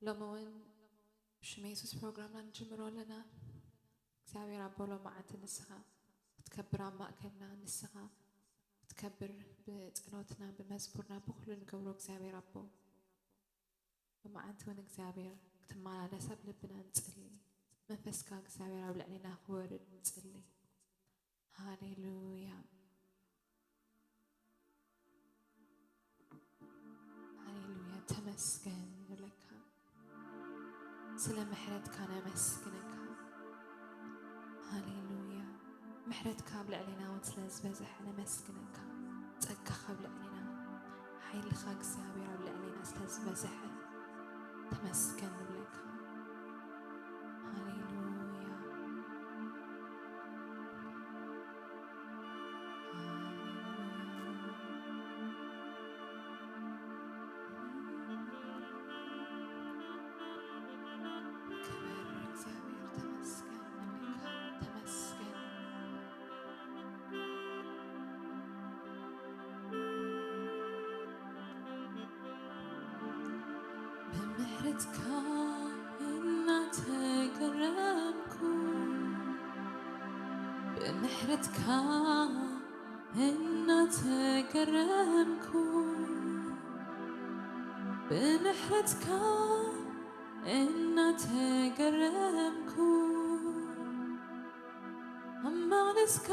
ሎሚ እውን ብሽም የሱስ ፕሮግራምና ንጅምሮ ኣለና። እግዚኣብሔር ኣቦ፣ ሎማዓንቲ ንስኻ ክትከብር ኣብ ማእከልና፣ ንስኻ ክትከብር ብጸሎትና፣ ብመዝሙርና፣ ብኹሉ ንገብሮ እግዚኣብሔር ኣቦ፣ ሎማዓንቲ እውን እግዚኣብሔር ክትመላለስ ኣብ ልብና ንጽሊ። መንፈስካ እግዚኣብሔር ኣብ ልዕሌና ክወርድ ንጽሊ። ሃሌሉያ። ሃሌሉያ። ተመስገን ንብለካ። ስለ ምሕረትካ ነመስግነካ። ሃሌሉያ። ምሕረትካ ኣብ ልዕሌና እውን ስለ ዝበዝሐ ነመስግነካ። ጸጋኻ ኣብ ልዕሌና፣ ሓይልኻ እግዚኣብሔር ኣብ ልዕሌና ስለ ዝበዝሐ ተመስገን ንብለካ። ሃሌሉያ። ብምሕረትካ እናተገረምኩ፣ ብምሕረትካ እናተገረምኩ፣ ብምሕረትካ እናተገረምኩ፣ ኣብ መቕደስካ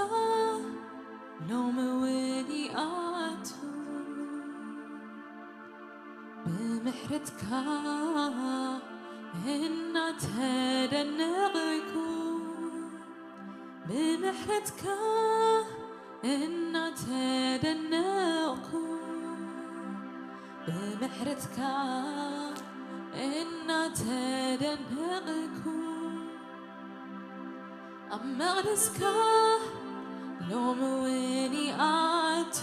ሎሚ እውን ይኣቱ። ብምሕረትካ እናተደነቕኩ፣ ብምሕረትካ እናተደነቕኩ፣ ብምሕረትካ እናተደነቕኩ፣ ኣብ መቕደስካ ሎሚ እውን ይኣቱ።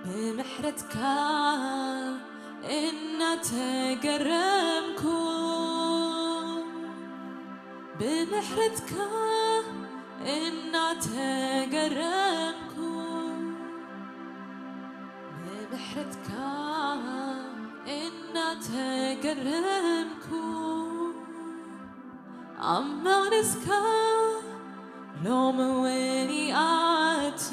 ብምሕረትካ እናተገረምኩ፣ ብምሕረትካ እናተገረምኩ፣ ብምሕረትካ እናተገረምኩ፣ ኣብ መቕደስካ ሎሚ እውን ይኣቱ።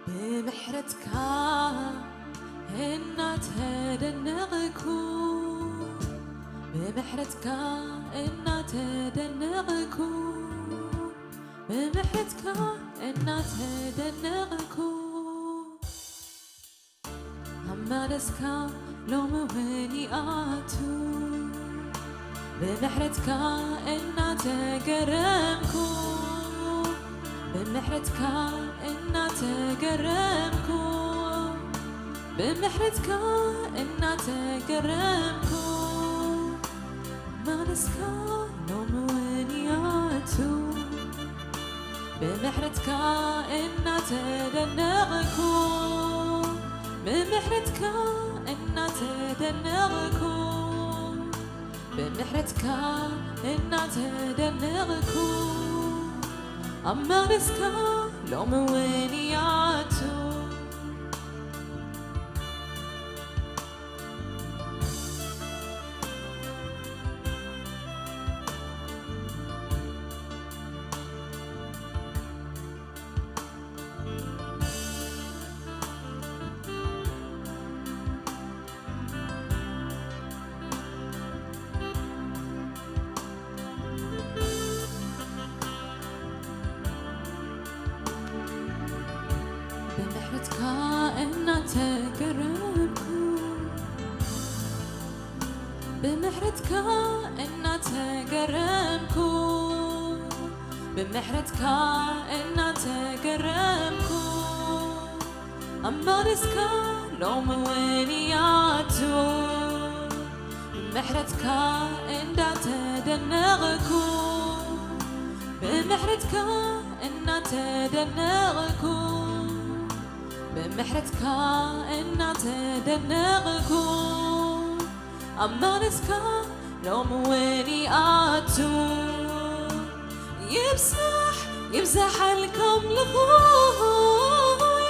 ብምሕረትካ እናተደነቕኩ፣ ብምሕረትካ እናተደነቕኩ፣ ብምሕረትካ እናተደነቕኩ፣ ኣብ መቕደስካ ሎሚ እውን ይኣቱ። ብምሕረትካ እናተገረምኩ፣ ብምሕረትካ እናተገረምኩ፣ ብምሕረትካ እናተገረምኩ፣ መቕደስካ ሎሚ እውን ይኣቱ። ብምሕረትካ እናተደነቕኩ፣ ብምሕረትካ እናተደነቕኩ፣ ብምሕረትካ እናተደነቕኩ፣ ኣብ መቕደስካ ሎሚ እውን ይኣቱ። ብምሕረትካ እናተገረምኩ፣ ብምሕረትካ እናተገረምኩ፣ ብምሕረትካ እናተገረምኩ፣ ኣብ መቕደስካ ሎሚ እውን ይኣቱ። ብምሕረትካ እንዳተደነቕኩ፣ ብምሕረትካ እናተደነቕኩ፣ ብምሕረትካ እናተደነቕኩ፣ ኣብ መቕደስካ ሎሚ እውን ይኣቱ። ይብዛሕ ይብዛሓልካ ኣምልኾይ፣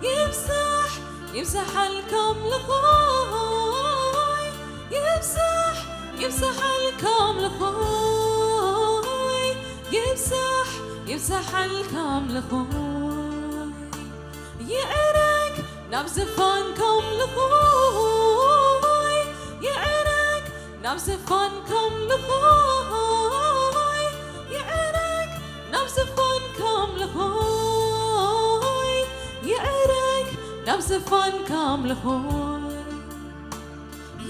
ይብዛሕ ይብዛሓልካ ኣምልኾይ፣ ይብዛሕ፣ ይብዛሓልካ ኣምልኾይ፣ ይብዛሕ፣ ይብዛሓልካ ኣምልኾይ። ይዕረግ ናብ ዝፋንካ ኣምልኾይ፣ ይዕረግ ናብ ዝፋንካ ኣምልኾይ፣ ይዕረግ ናብ ዝፋንካ ኣምልኾይ፣ ይዕረግ ናብ ዝፋንካ ኣምልኾይ።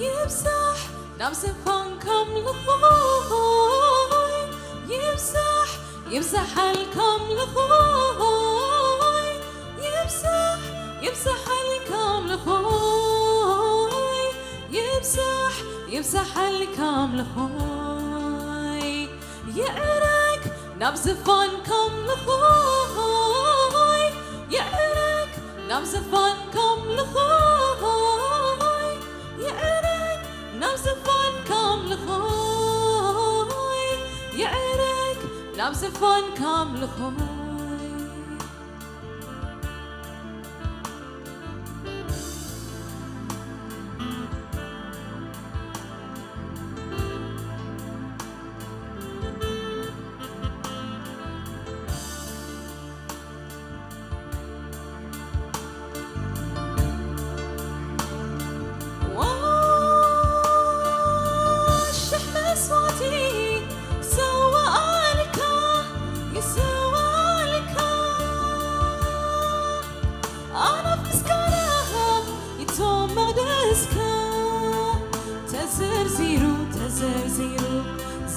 ይብዛሕ ናብ ዝፋንካ ኣምልኾይ፣ ይብዛሕ፣ ይብዛሓልካ ኣምልኾይ፣ ይብዛሕ፣ ይብዛሓልካ ኣምልኾይ፣ ይብዛሕ፣ ይብዛሓልካ ኣምልኾይ። ይዕረግ ናብ ዝፋንካ ኣምልኾይ፣ ይዕረግ ናብ ዝፋንካ ኣምልኾይ፣ ይዕረግ ናብ ዝፋንካ ኣምልኾይ፣ ይዕረግ ናብ ዝፋንካ ኣምልኾይ። ሽሕ መስዋእቲ ይሰዋእልካ፣ ይሰዋእልካ። ኣናፍ ምስጋናኻ ይቶም መቕደስካ። ተዘርዚሩ፣ ተዘርዚሩ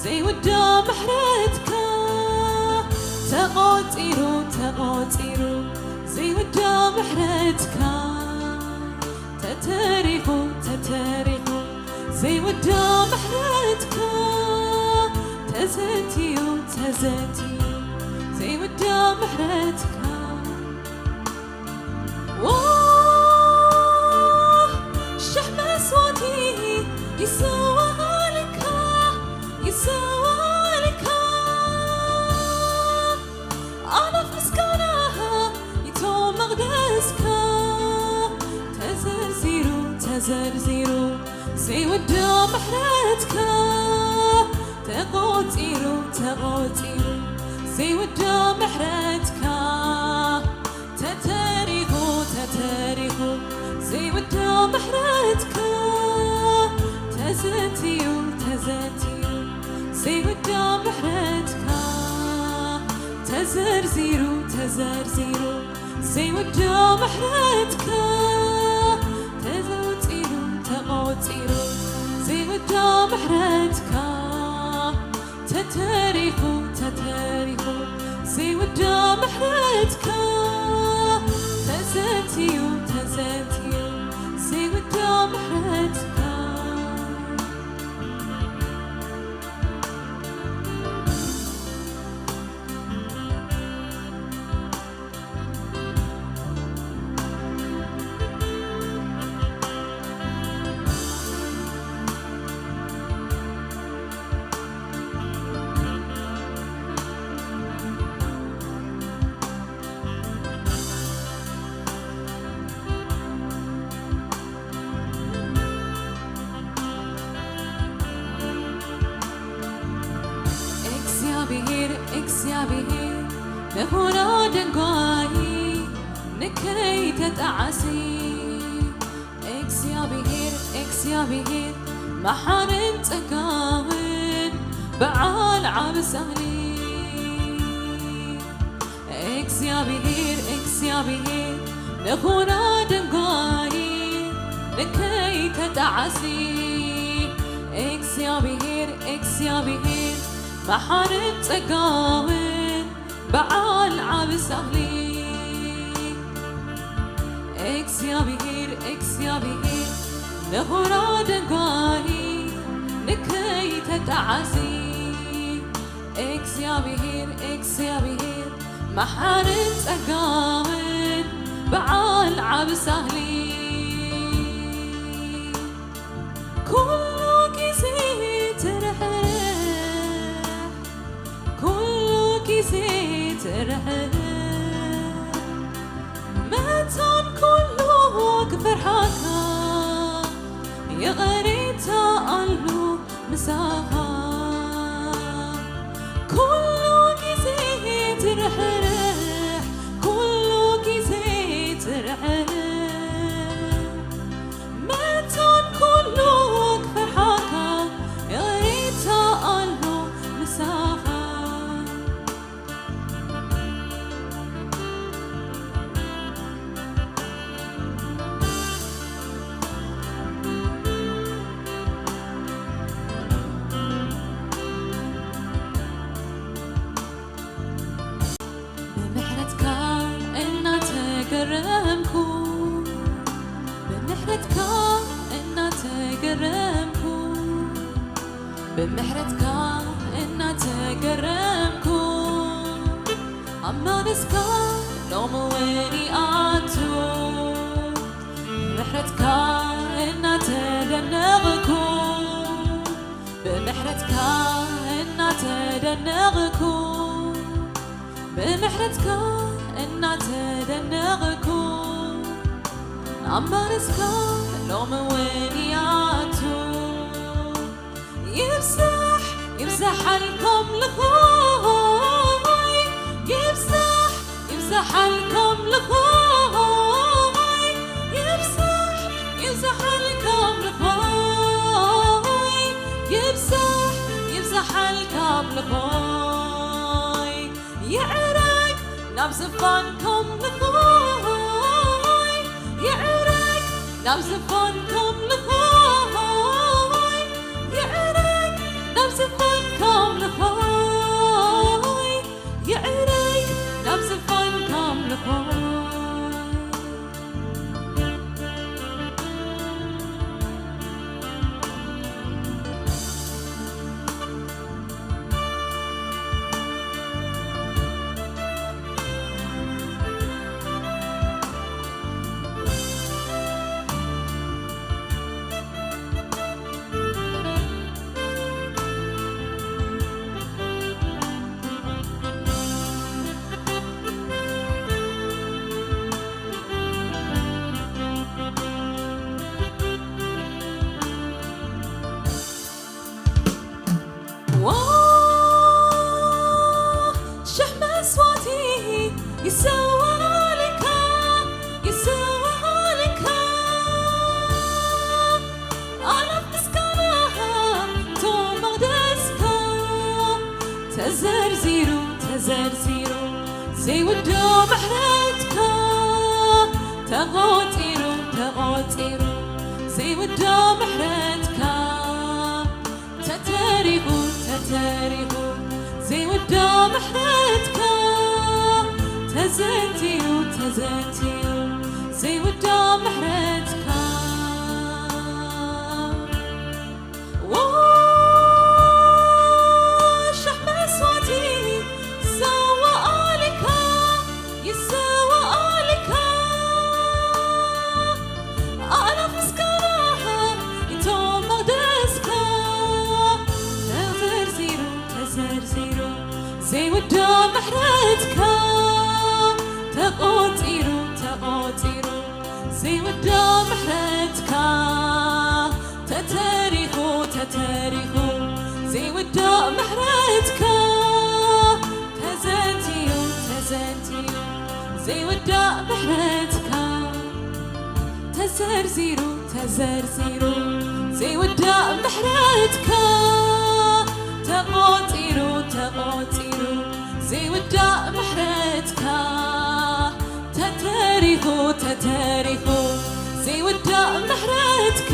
ዘይውዳእ ምሕረትካ። ተቖጺሩ፣ ተቖጺሩ ዘይውዳእ ምሕረትካ። ተተሪኹ፣ ተተሪኹ ዘይውዳእ ምሕረትካ። ተዘንትዩ፣ ተዘንትዩ ዘይውዳእ ምሕረትካ። ዎ፣ ሽሕ መስዋእቲ ይሰዋእልካ፣ ይሰዋእልካ። ኣናፍ ምስጋናኻ ይቶም መቕደስካ። ተዘርዚሩ፣ ተዘርዚሩ ዘይውዳእ ምሕረትካ። ተቖጺሩ፣ ተቖጺሩ ዘይውዳእ ምሕረትካ። ተተሪኹ፣ ተተሪኹ ዘይውዳእ ምሕረትካ። ተዘንትዩ፣ ተዘንትዩ ዘይውዳእ ምሕረትካ። ተዘርዚሩ፣ ተዘርዚሩ ዘይውዳእ ምሕረትካ። ተዘውጺሩ፣ ተቖጺሩ ዘይውዳእ ምሕረትካ። ተተሪኹ፣ ተተሪኹ ዘይውዳእ ምሕረትካ። ተዘንትዩ፣ ተዘንትዩ ዘይውዳእ ምሕረትካ። እግዚኣብሔር፣ እግዚኣብሔር ንኹና ደንጓዪ ንከይተጣዓሲ። እግዚኣብሔር፣ እግዚኣብሔር መሓርን ጸጋውን በዓል ዓቢ ሳህሊ። እግዚኣብሔር፣ እግዚኣብሔር ንኹና ደንጓዪ ንከይተጣዓሲ። እግዚኣብሔር፣ እግዚኣብሔር መሓርን ጸጋውን በዓል ዓቢ ሳህሊ። እግዚኣብሔር፣ እግዚኣብሔር ንኹና ደንጓዪ ንከይተጣዓሲ። እግዚኣብሔር፣ እግዚኣብሔር መሓርን ጸጋውን በዓል ዓቢ ሳህሊ። ኩሉ ግዜ ትርሕሕ፣ ኩሉ ግዜ ትርሕሕ፣ መታን ኩሉ ክፍ ምሳኻ ኩሉ ግዜ ትርሕርሕ፣ ኩሉ ግዜ ትርሕርሕ። መታን ኩሉ ክፈርሓካ ይቕሬታ ኣሎ ምሳኻ። ብምሕረትካ እናተገረምኩ፣ ብምሕረትካ እናተገረምኩ፣ ብምሕረትካ እናተገረምኩ፣ ኣማንስካ ሎሚ እውን ይኣቱ። ብምሕረትካ እናተደነቕኩ፣ ብምሕረትካ እናተደነቕኩ፣ ብምሕረትካ እናተደነቕኩ፣ ኣማንስካ ሎሚ እውን ይኣቱ። ይብዛሕ ይብዛሓልካ ኣምልኾይ፣ ይብዛሕ ይብዛሓልካ ኣምልኾይ፣ ይብዛሕ ይብዛሓልካ ኣምልኾይ፣ ይብዛሕ ይብዛሓልካ ኣምልኾይ። ይዕረግ ናብ ዝፋንካ ኣምልኾይ፣ ይዕረግ ናብ ዝፋንካ ኣምልኾይ፣ ይዕረግ ናብ ዝፋንካ ኣምልኾይ፣ ይዕረግ ናብ ዝፋንካ ኣምልኾይ። ዋ፣ ሽሕ መስዋእቲ ይሰዋእልካ፣ ይሰዋእልካ። ኣላፍ ምስጋናኻ እቶ መቕደስካ፣ ተዘርዚሩ፣ ተዘርዚሩ ዘይውዶ ምሕረትካ፣ ተቖጺሩ፣ ተቖጺሩ ዘይውዶ ምሕረትካ። ተተሪኹ፣ ተተሪኹ ዘይውዳእ ምሕረትካ፣ ተዘንትዩ፣ ተዘንትዩ ዘይውዳእ ምሕረትካ። ዎ፣ ሽሕ መስዋእቲ ይሰዋእልካ፣ ይሰዋእልካ። ኣእላፍ ምስጋናኻ እቶ መቕደስካ፣ ተዘርዚሩ፣ ተዘርዚሩ ዘይውዳእ ምሕረትካ፣ ተቖጺሩ፣ ተቖጺሩ ዘይውዳእ ምሕረትካ፣ ተተሪኹ፣ ተተሪኹ ዘይውዳእ ምሕረትካ፣ ተዘንትዩ፣ ተዘንትዩ ዘይውዳእ ምሕረትካ፣ ተዘርዚሩ፣ ተዘርዚሩ ዘይውዳእ ምሕረትካ፣ ተቖጺሩ፣ ተቖጺሩ ዘይውዳእ ምሕረትካ፣ ተተሪኹ፣ ተተሪኹ ዘይውዳእ ምሕረትካ፣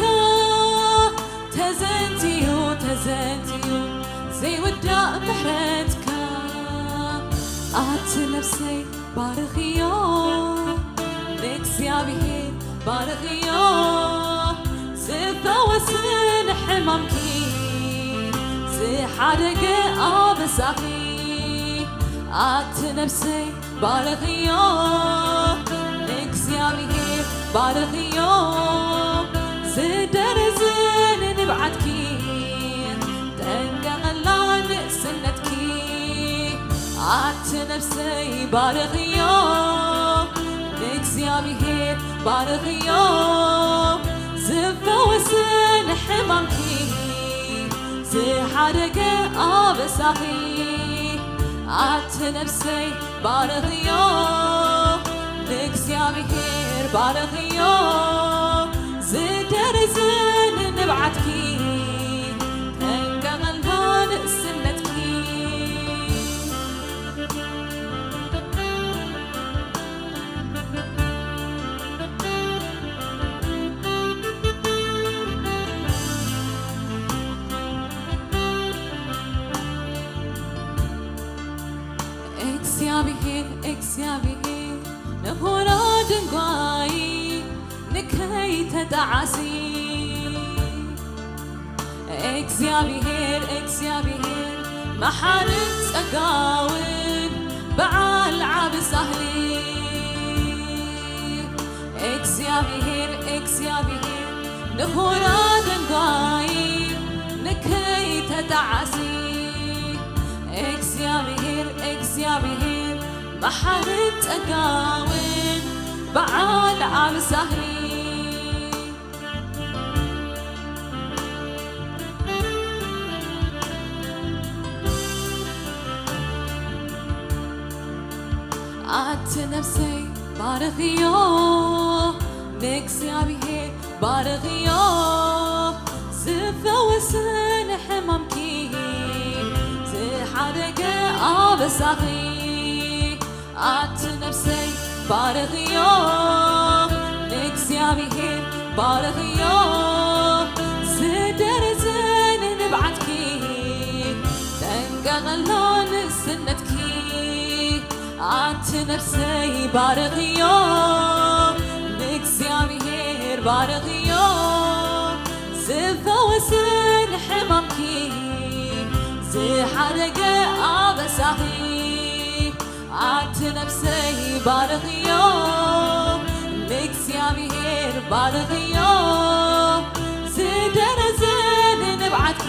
ተዘንትዩ፣ ተዘንትዩ ዘይውዳእ ምሕረትካ። ኣቲ ነፍሰይ ባርኽዮ፣ ንእግዚኣብሔር ባርኽዮ፣ ዝፈወስ ንሕማምኪ፣ ዝሓደገ ኣበሳኺ። ኣቲ ነፍሰይ ባርኽዮ፣ ንእግዚኣብሔር ባርኽዮ፣ ዝደረዘ ንንብዓትኪ፣ ጠንቀቐላ ንእስነትኪ። ኣቲ ነፍሰይ ባርኽዮ፣ ንእግዚኣብሔር ባርኽዮ፣ ዝፈወስ ንሕማምኪ፣ ሓደገ ኣበሳኺ ኣቲ ነፍሰይ ባርኽዮ፣ ንእግዚኣብሔር ባርኽዮ፣ ዝደረዘ ንንብዓትኪ፣ ጠንቀቐልና ንእስነትኪ። እግዚኣብሔር እግዚኣብሔር ንኹና ድንጓይ ንከይተጣዓሲ እግዚኣብሔር እግዚኣብሔር መሓርን ጸጋውን በዓል ዓቢ ሳህሊ እግዚኣብሔር እግዚኣብሔር ንኹና ደንጓይ ንከይተጣዓሲ እግዚኣብሔር እግዚኣብሔር መሓርን ጸጋውን በዓል ዓቢ ሳህሊ ኣቲ ነፍሰይ ባርኽዮ ንእግዚኣብሔር ባርኽዮ ዝፈወሰ ንሕማምኪ ዝሓደገ ኣበሳኺ ኣቲ ነፍሰይ ባርኽዮ ንእግዚኣብሔር ባርኽዮ ዝደረዘ ንንብዓትኪ ጠንቀቐላ ንእስነትኪ ኣቲ ነፍሰይ ባርኽዮ ንእግዚኣብሔር ባርኽዮ ዝፈወሰ ንሕማምኪ ዝሓደገ ኣበሳኺ ኣቲ ነፍሰይ ባርኽዮ ንእግዚኣብሔር ባርኽዮ ዝደረዘ ንንብዓትኪ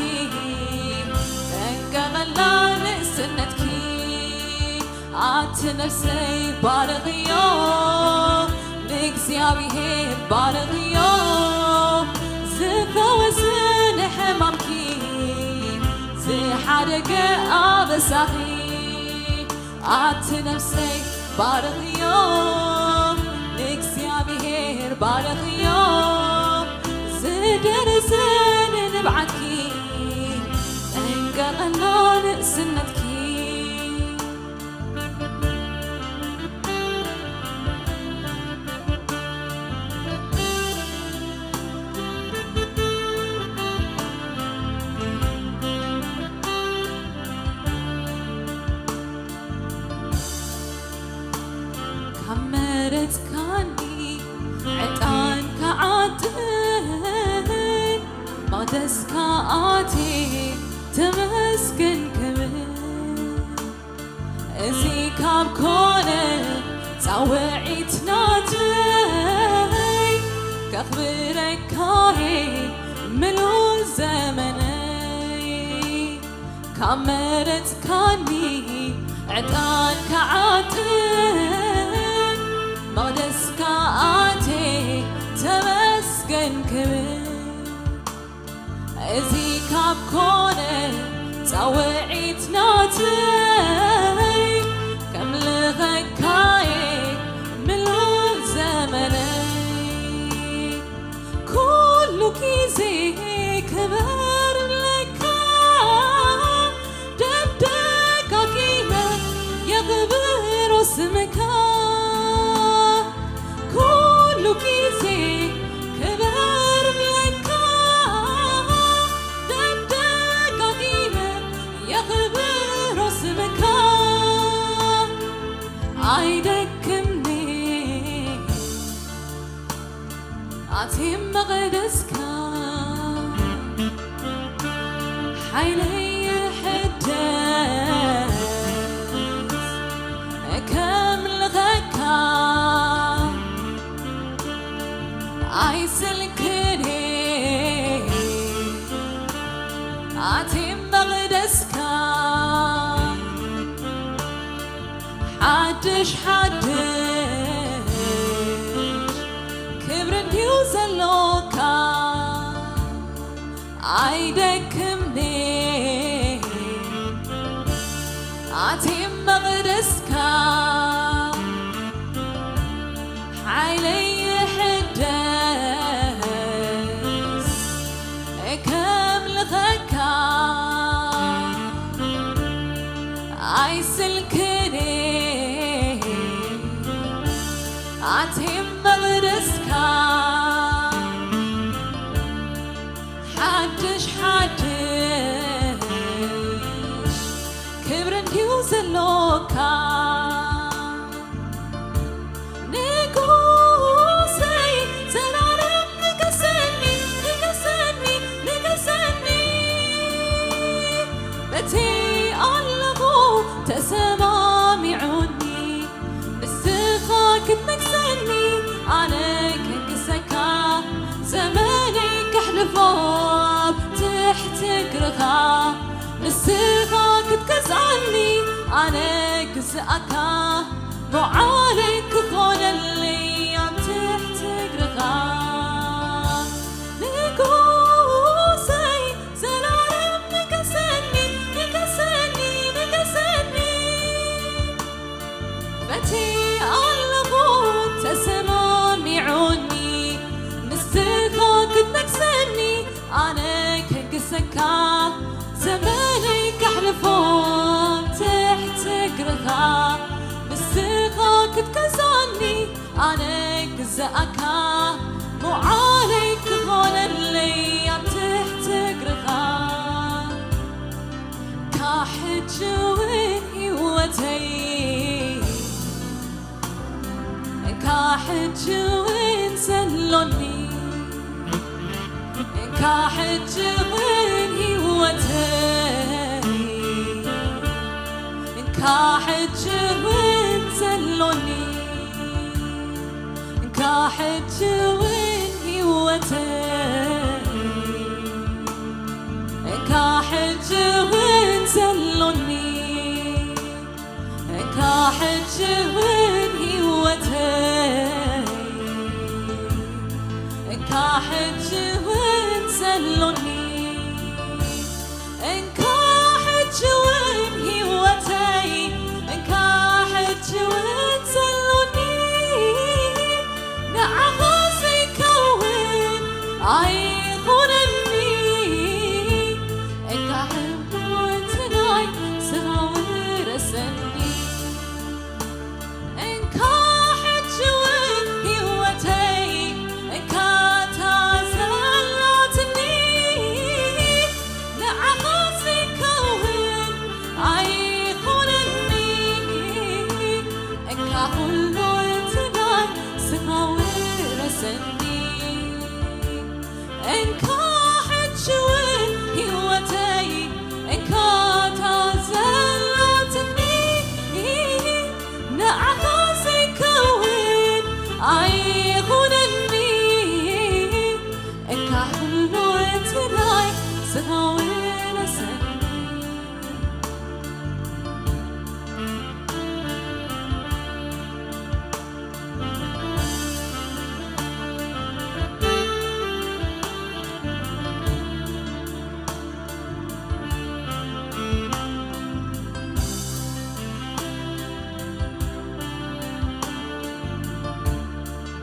ጠንቀቐላ ንእስነትኪ ኣቲ ነፍሰይ ባርኽዮ ንእግዚኣብሔር ባርኽዮ ዝፈወሰ ንሕማምኪ ዝሓደገ ኣበሳኺ ኣቲ ነፍሰይ ባርኽዮ ንእግዚኣብሔር ባርኽዮ ዝደረሰ ንንብዓትኪ ጠንቀቐላ ንእስነትኪ ካብ መረጽካኒ ዕጣን ክዓጥን መቕደስካ ኣትየ ተመስገን ክብል እዚ ካብ ኮነ ጻውዒት ናተይ ከኽብረካየ ምሉእ ዘመነይ ካብ መረጽካኒ ዕጣን ክዓጥን መቕደስካ ኣትየ ተመስገን ክብል እዚ ካብ ኮነ ጻውዒት ናተይ ከምልኸካየ ምሉእ ዘመነይ ኩሉ ግዜ ክበር ብለካ ደጋጊመ የኽብሮ ስምካ ኩሉ ግዜ ክበር ብለካ ደጋጊመ የኽብሮ ስምካ ኣይደክምኒ ኣትየ መቕደስካ ሓይለይ ይሕደስ ከምልኸካ ኣይስልክን ኣትየ መቕደስካ ሓድሽ ሓድሽ ክብሪ እንድዩ ዘሎካ ኣይደክምኒ ኣትየ መቕደስካ ሓይለይ ይሕደስ ከምልኸካ ኣይስልክን ኣትየ መቕደስካ ሓድሽ ሓድሽ ክብሪ እንድዩ ዘሎካ ንጉሰይ ዘላለም ንገሰኒ ንገሰኒ ንገሰኒ በቲ ኣለኹ ተሰማሚዑኒ ንስኻ ክትነግሰኒ ኣነ ከንግሰካ ዘመነይ ከሕልፎ ኣብ ትሕቲ እግርኻ ንስኻ ክትገዝኣኒ ኣነ ግዝኣካ ሞዓለይ ክኾነለይ ኣብ ትሕቲ እግርኻ ንጉሰይ ዘላለም ንገሰኒ ንገሰኒ ንገሰኒ በቲ ኣለኹ ተሰማሚዑኒ ንስኻ ክትነግሰኒ ኣነ ከንግሰካ ዘመነይ ከሕልፎ ትሕቲ እግርኻ ንስኻ ክትገዛኒ ኣነ ግዛኣካ ሞዓለይ ክኾነለይ ኣብ ትሕቲ እግርኻ ካሕጂ እውን ህይወተይ ካሕጂ እውን ዘሎኒ ካሕጂ እውን ህይወተይ ካሕጂ እውን ዘሎኒ ካሕጂ እውን ህይወተይ ካሕጂ እውን ዘሎኒ ካሕጂ እውን ህይወተይ ካሕጂ እውን ዘሎኒ እንካ ሕጂ እውን ህይወተይ እንካ ሕጂ እውን ዘሎኒ ንዓኻ ዘይከውን ኣይኾነኒ እንካ ሕምወትናይ ስራዊ ረሰኒ እንካ ሕጂ እውን ህይወተይ እንካ ታዘላትኒ ንዓኻ ዘይከውን ኣይኾነኒ እንካ ኩሉ እቲ ናይ ስጋዊ ረሰኒ እንካ ሕጂ እውን ህይወተይ እንካ ታዘላትኒ ንዓኻ ዘይከውን ኣይኹነኒ እንካ ኩሉ እቲ ናይ ስጋዊ ረሰኒ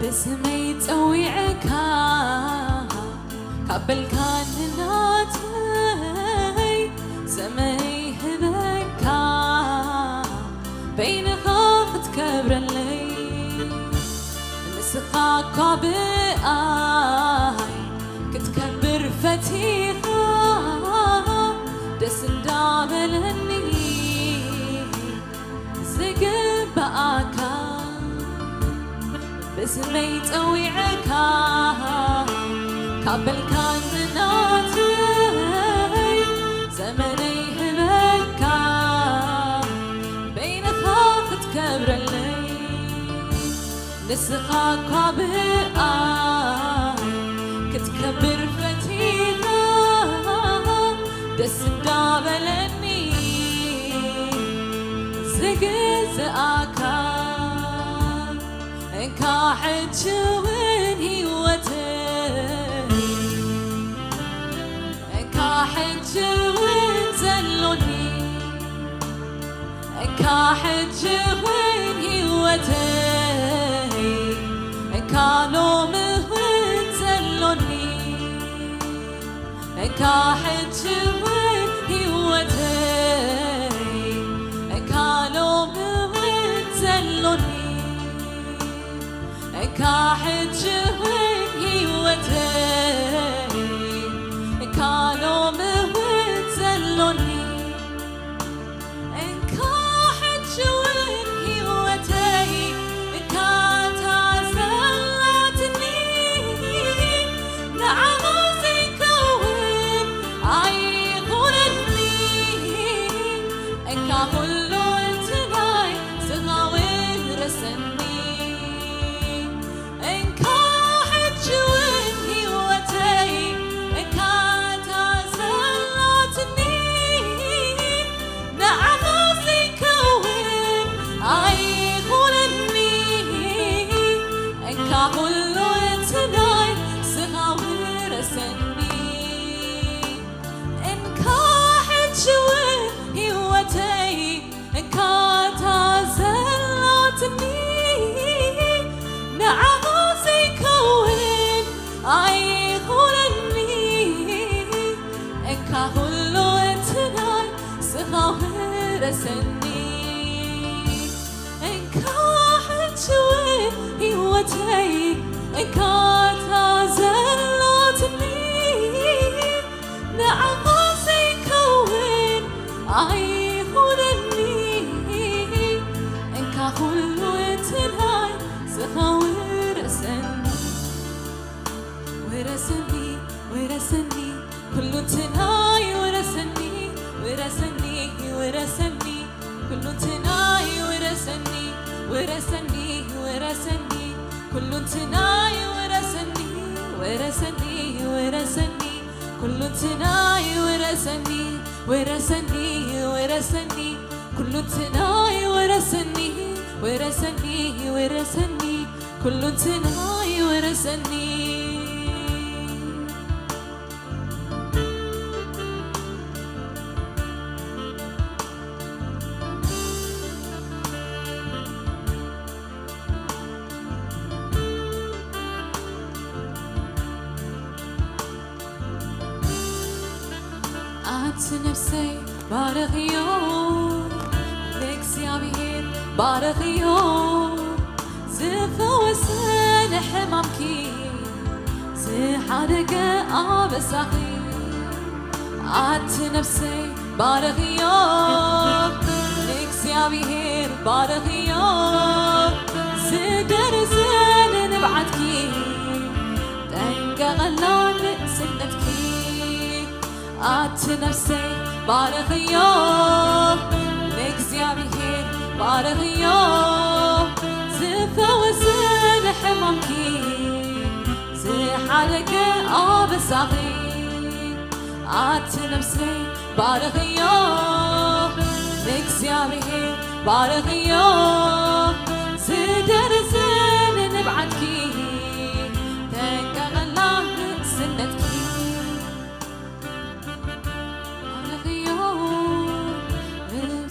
ብስመይ ጸዊዐካ ካብ በልካ ንናተይ ዘመይ ህበካ በይንኻ ክትከብረለይ ንስኻ እኳ ብኣይ ክትከብር ፈቲኻ ደስ እንዳበለኒ ዝግብኣካ ብስመይ ጸዊዐካ ካብ በልካ ንናተይ ዘመነይ ህበካ በይንኻ ክትከብረለይ ንስኻ እኳ ብኣ ክትከብር ፈቲኻ ደስ እንዳበለኒ ዝግዝኣካ እንካ ሕጂ እውን ህይወተይ እንካ ሕጂ እውን ዘሎኒ ሕጂ እውን ህይወተይ እካ ሎሚ እውን ዘሎኒ፣ እካ ሕጂ እውን ህይወተይ እካ ሎሚ እውን ዘሎኒ፣ እካ ሕጂ እውን ህይወተይ እካ ሎሚ እውን ዘሎኒ፣ እንካ ሕጂ እውን ህይወተይ እካ እታ ዘላትኒ፣ ንዓኻ ዘይከውን ኣይኹነኒ፣ እንካ ኩሉ እቲ ናይ ስጋዊ ርእሰኒ። እንካ ሕጂ እውን ህይወተይ እካ እታ ዘላትኒ፣ ንዓኻ ዘይከውን ኣይኹነኒ፣ እንካ ኩሉ እቲ ናይ ስጋዊ ርእሰኒ። እንካ ሕጂ እውን ህይወተይ እካ እታ ዘላትኒ፣ ንዓኻ ዘይከውን ኣይኹነኒ፣ እንካ ኩሉ እቲ ናይ ስጋዊ ርእሰኒ። እንካ ሕጂ እውን ህይወተይ እካ እታ ዘላትኒ፣ ንዓኻ ዘይከውን ኣይኹነኒ፣ እንካ ኩሉ እቲ ናይ ስጋዊ ርእሰኒ። ውረሰኒ፣ ውረሰኒ፣ ኩሉ እቲ ናይ ውረሰኒ፣ ውረሰኒ፣ ውረሰኒ፣ ኩሉ እቲ ናይ ውረሰኒ፣ ውረሰኒ፣ ውረሰኒ፣ ኩሉ እቲ ናይ ውረሰኒ፣ ውረሰኒ፣ ውረሰኒ፣ ኩሉ እቲ ናይ ውረሰኒ፣ ውረሰኒ፣ ውረሰኒ፣ ኩሉ እቲ ናይ ውረሰኒ፣ ውረሰኒ፣ ውረሰኒ፣ ኩሉ እቲ ናይ ውረሰኒ። ኣቲ ነፍሰይ ባርኽዮ፣ ንእግዚኣብሔር ባርኽዮ፣ ዝፈወሰ ንሕማምኪ፣ ዝሓደገ ኣበሳኺ። ኣቲ ነፍሰይ ባርኽዮ፣ ንእግዚኣብሔር ባርኽዮ፣ ዝደረሰ ንንብዓትኪ፣ ጠንቀቐላ ንእስነትኪ። ኣቲ ነፍሰይ ባርኽዮ፣ ንእግዚኣብሔር ባርኽዮ፣ ዝፈወሰ ንሕማምኪ፣ ዝሓደገ ኣበሳኺ። ኣቲ ነፍሰይ ባርኽዮ፣ ንእግዚኣብሔር ባርኽዮ፣ ዝደረሰ ንንብዓትኪ፣ ጠንቀቐላ ንእስነትኪ። ባርኽዮ፣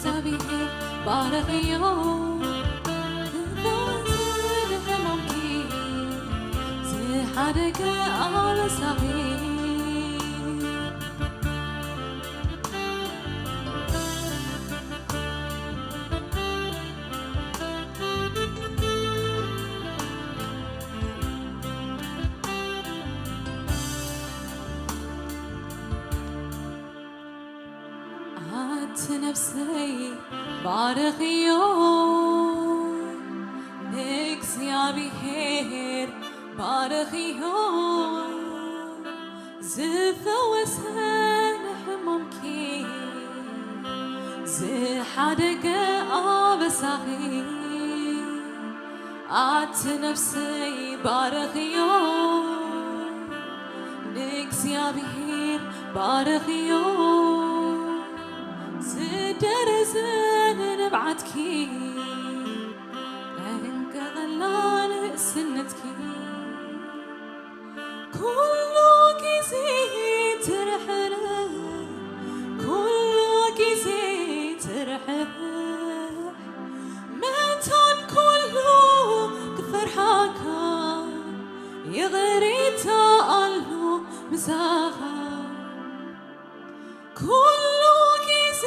እግዚኣብሔር ባርኽዮ፣ ዝፈወሰ ንሕማምኪ፣ ዝሓደገ ኣበሳኺ። ኣቲ ነፍሰይ ባርኽዮ፣ ንእግዚኣብሔር ባርኽዮ፣ ዝፈወሰ ንሕማምኪ፣ ዝሓደገ ኣበሳኺ። ኣቲ ነፍሰይ ባርኽዮ፣ ንእግዚኣብሔር ባርኽዮ፣ ዝደረሰ ንንብዓትኪ፣ ጠንቀቐላ ንእስነትኪ። ኩሉ ግዜ ትርሕርሕ፣ ኩሉ ግዜ ትርሕርሕ፣ ምሳኻ ኩሉ ግዜ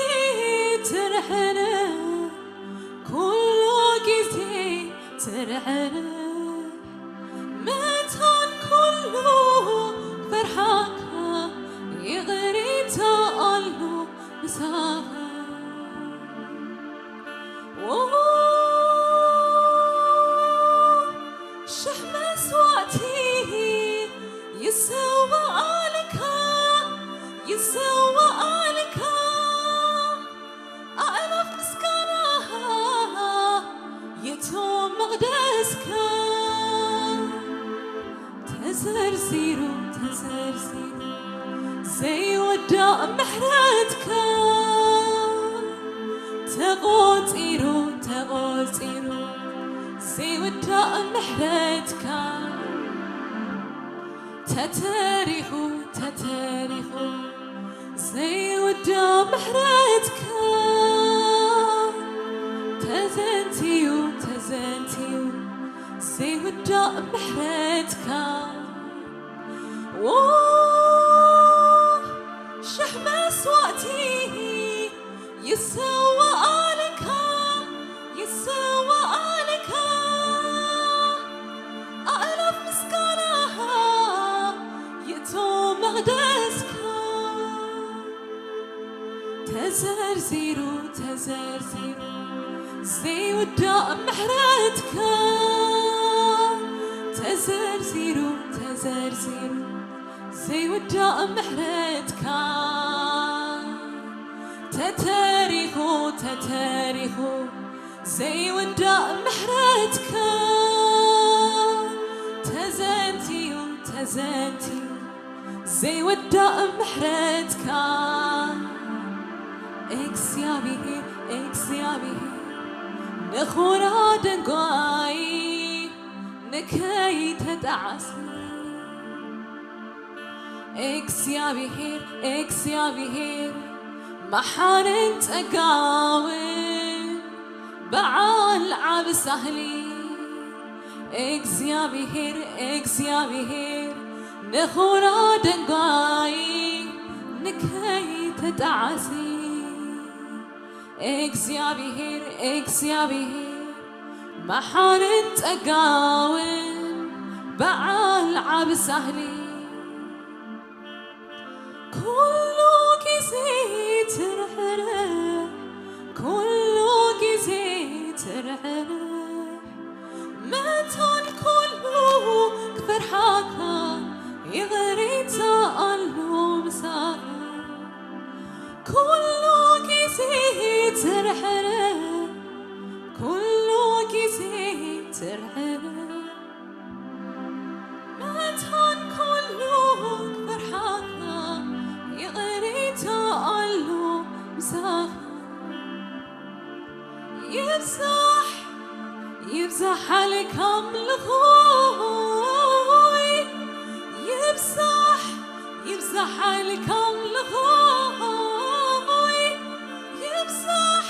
ትርሕርሕ፣ ኩሉ ግዜ ትርሕርሕ። መታን ኩሉ ክፈርሓካ ይቕሬታ ኣሎ ምሳኻ። ዎ፣ ሽሕ መስዋእቲ ይሰዋኣልካ፣ ይሰዋኣልካ። ኣእላፍ ምስጋና ይእቶ መቕደስካ። ተዘርዚሩ፣ ተዘርዚሩ ዘይውዳእ ምሕረትካ። ተቖጺሩ፣ ተቖጺሩ ዘይውዳእ ምሕረትካ። ተተሪኹ፣ ተተሪኹ ዘይውዳእ ምሕረትካ። ተዘንትዩ፣ ተዘንትዩ ዘይውዳእ ምሕረትካ። ዎ፣ ሽሕ መስዋእቲ ይሰዋኣልካ፣ ይሰዋኣልካ። ኣእላፍ ምስጋና ይእቶ መቕደስካ። ተዘርዚሩ፣ ተዘርዚሩ ዘይውዳእ ምሕረትካ። ተዘርዚሩ፣ ተዘርዚሩ ዘይውዳእ ምሕረትካ። ተተሪኹ፣ ተተሪኹ ዘይውዳእ ምሕረትካ። ተዘንትዩ፣ ተዘንትዩ ዘይውዳእ ምሕረትካ። እግዚኣብሔር፣ እግዚኣብሔር ንኹራ ደንጓይ ንከይተጣዕስ። እግዚኣብሔር፣ እግዚኣብሔር መሓርን ጸጋውን በዓል ዓቢ ሳህሊ። እግዚኣብሔር፣ እግዚኣብሔር ንኹራ ደንጓይ ንከይተጣዕሲ። እግዚኣብሔር፣ እግዚኣብሔር መሓርን ጸጋውን በዓል ዓቢ ሳህሊ። ኩሉ ግዜ ትርሕርሕ፣ ኩሉ ግዜ ትርሕርሕ። መታን ኩሉ ክፈርሓካ ይቕሬታ ኣሎ ምሳኻ። ኩሉ ግዜ ትርሕርሕ፣ ኩሉ ግዜ ትርሕርሕ። መታን ኩሉ ክፈርሓካ ይቕሬታ ኣሎ ምሳኻ። ይብዛሕ፣ ይብዛሕ ኣልካ ኣምልኾይ። ይብዛሕ፣ ይብዛሕ ኣልካ ኣምልኾይ። ይብዛሕ፣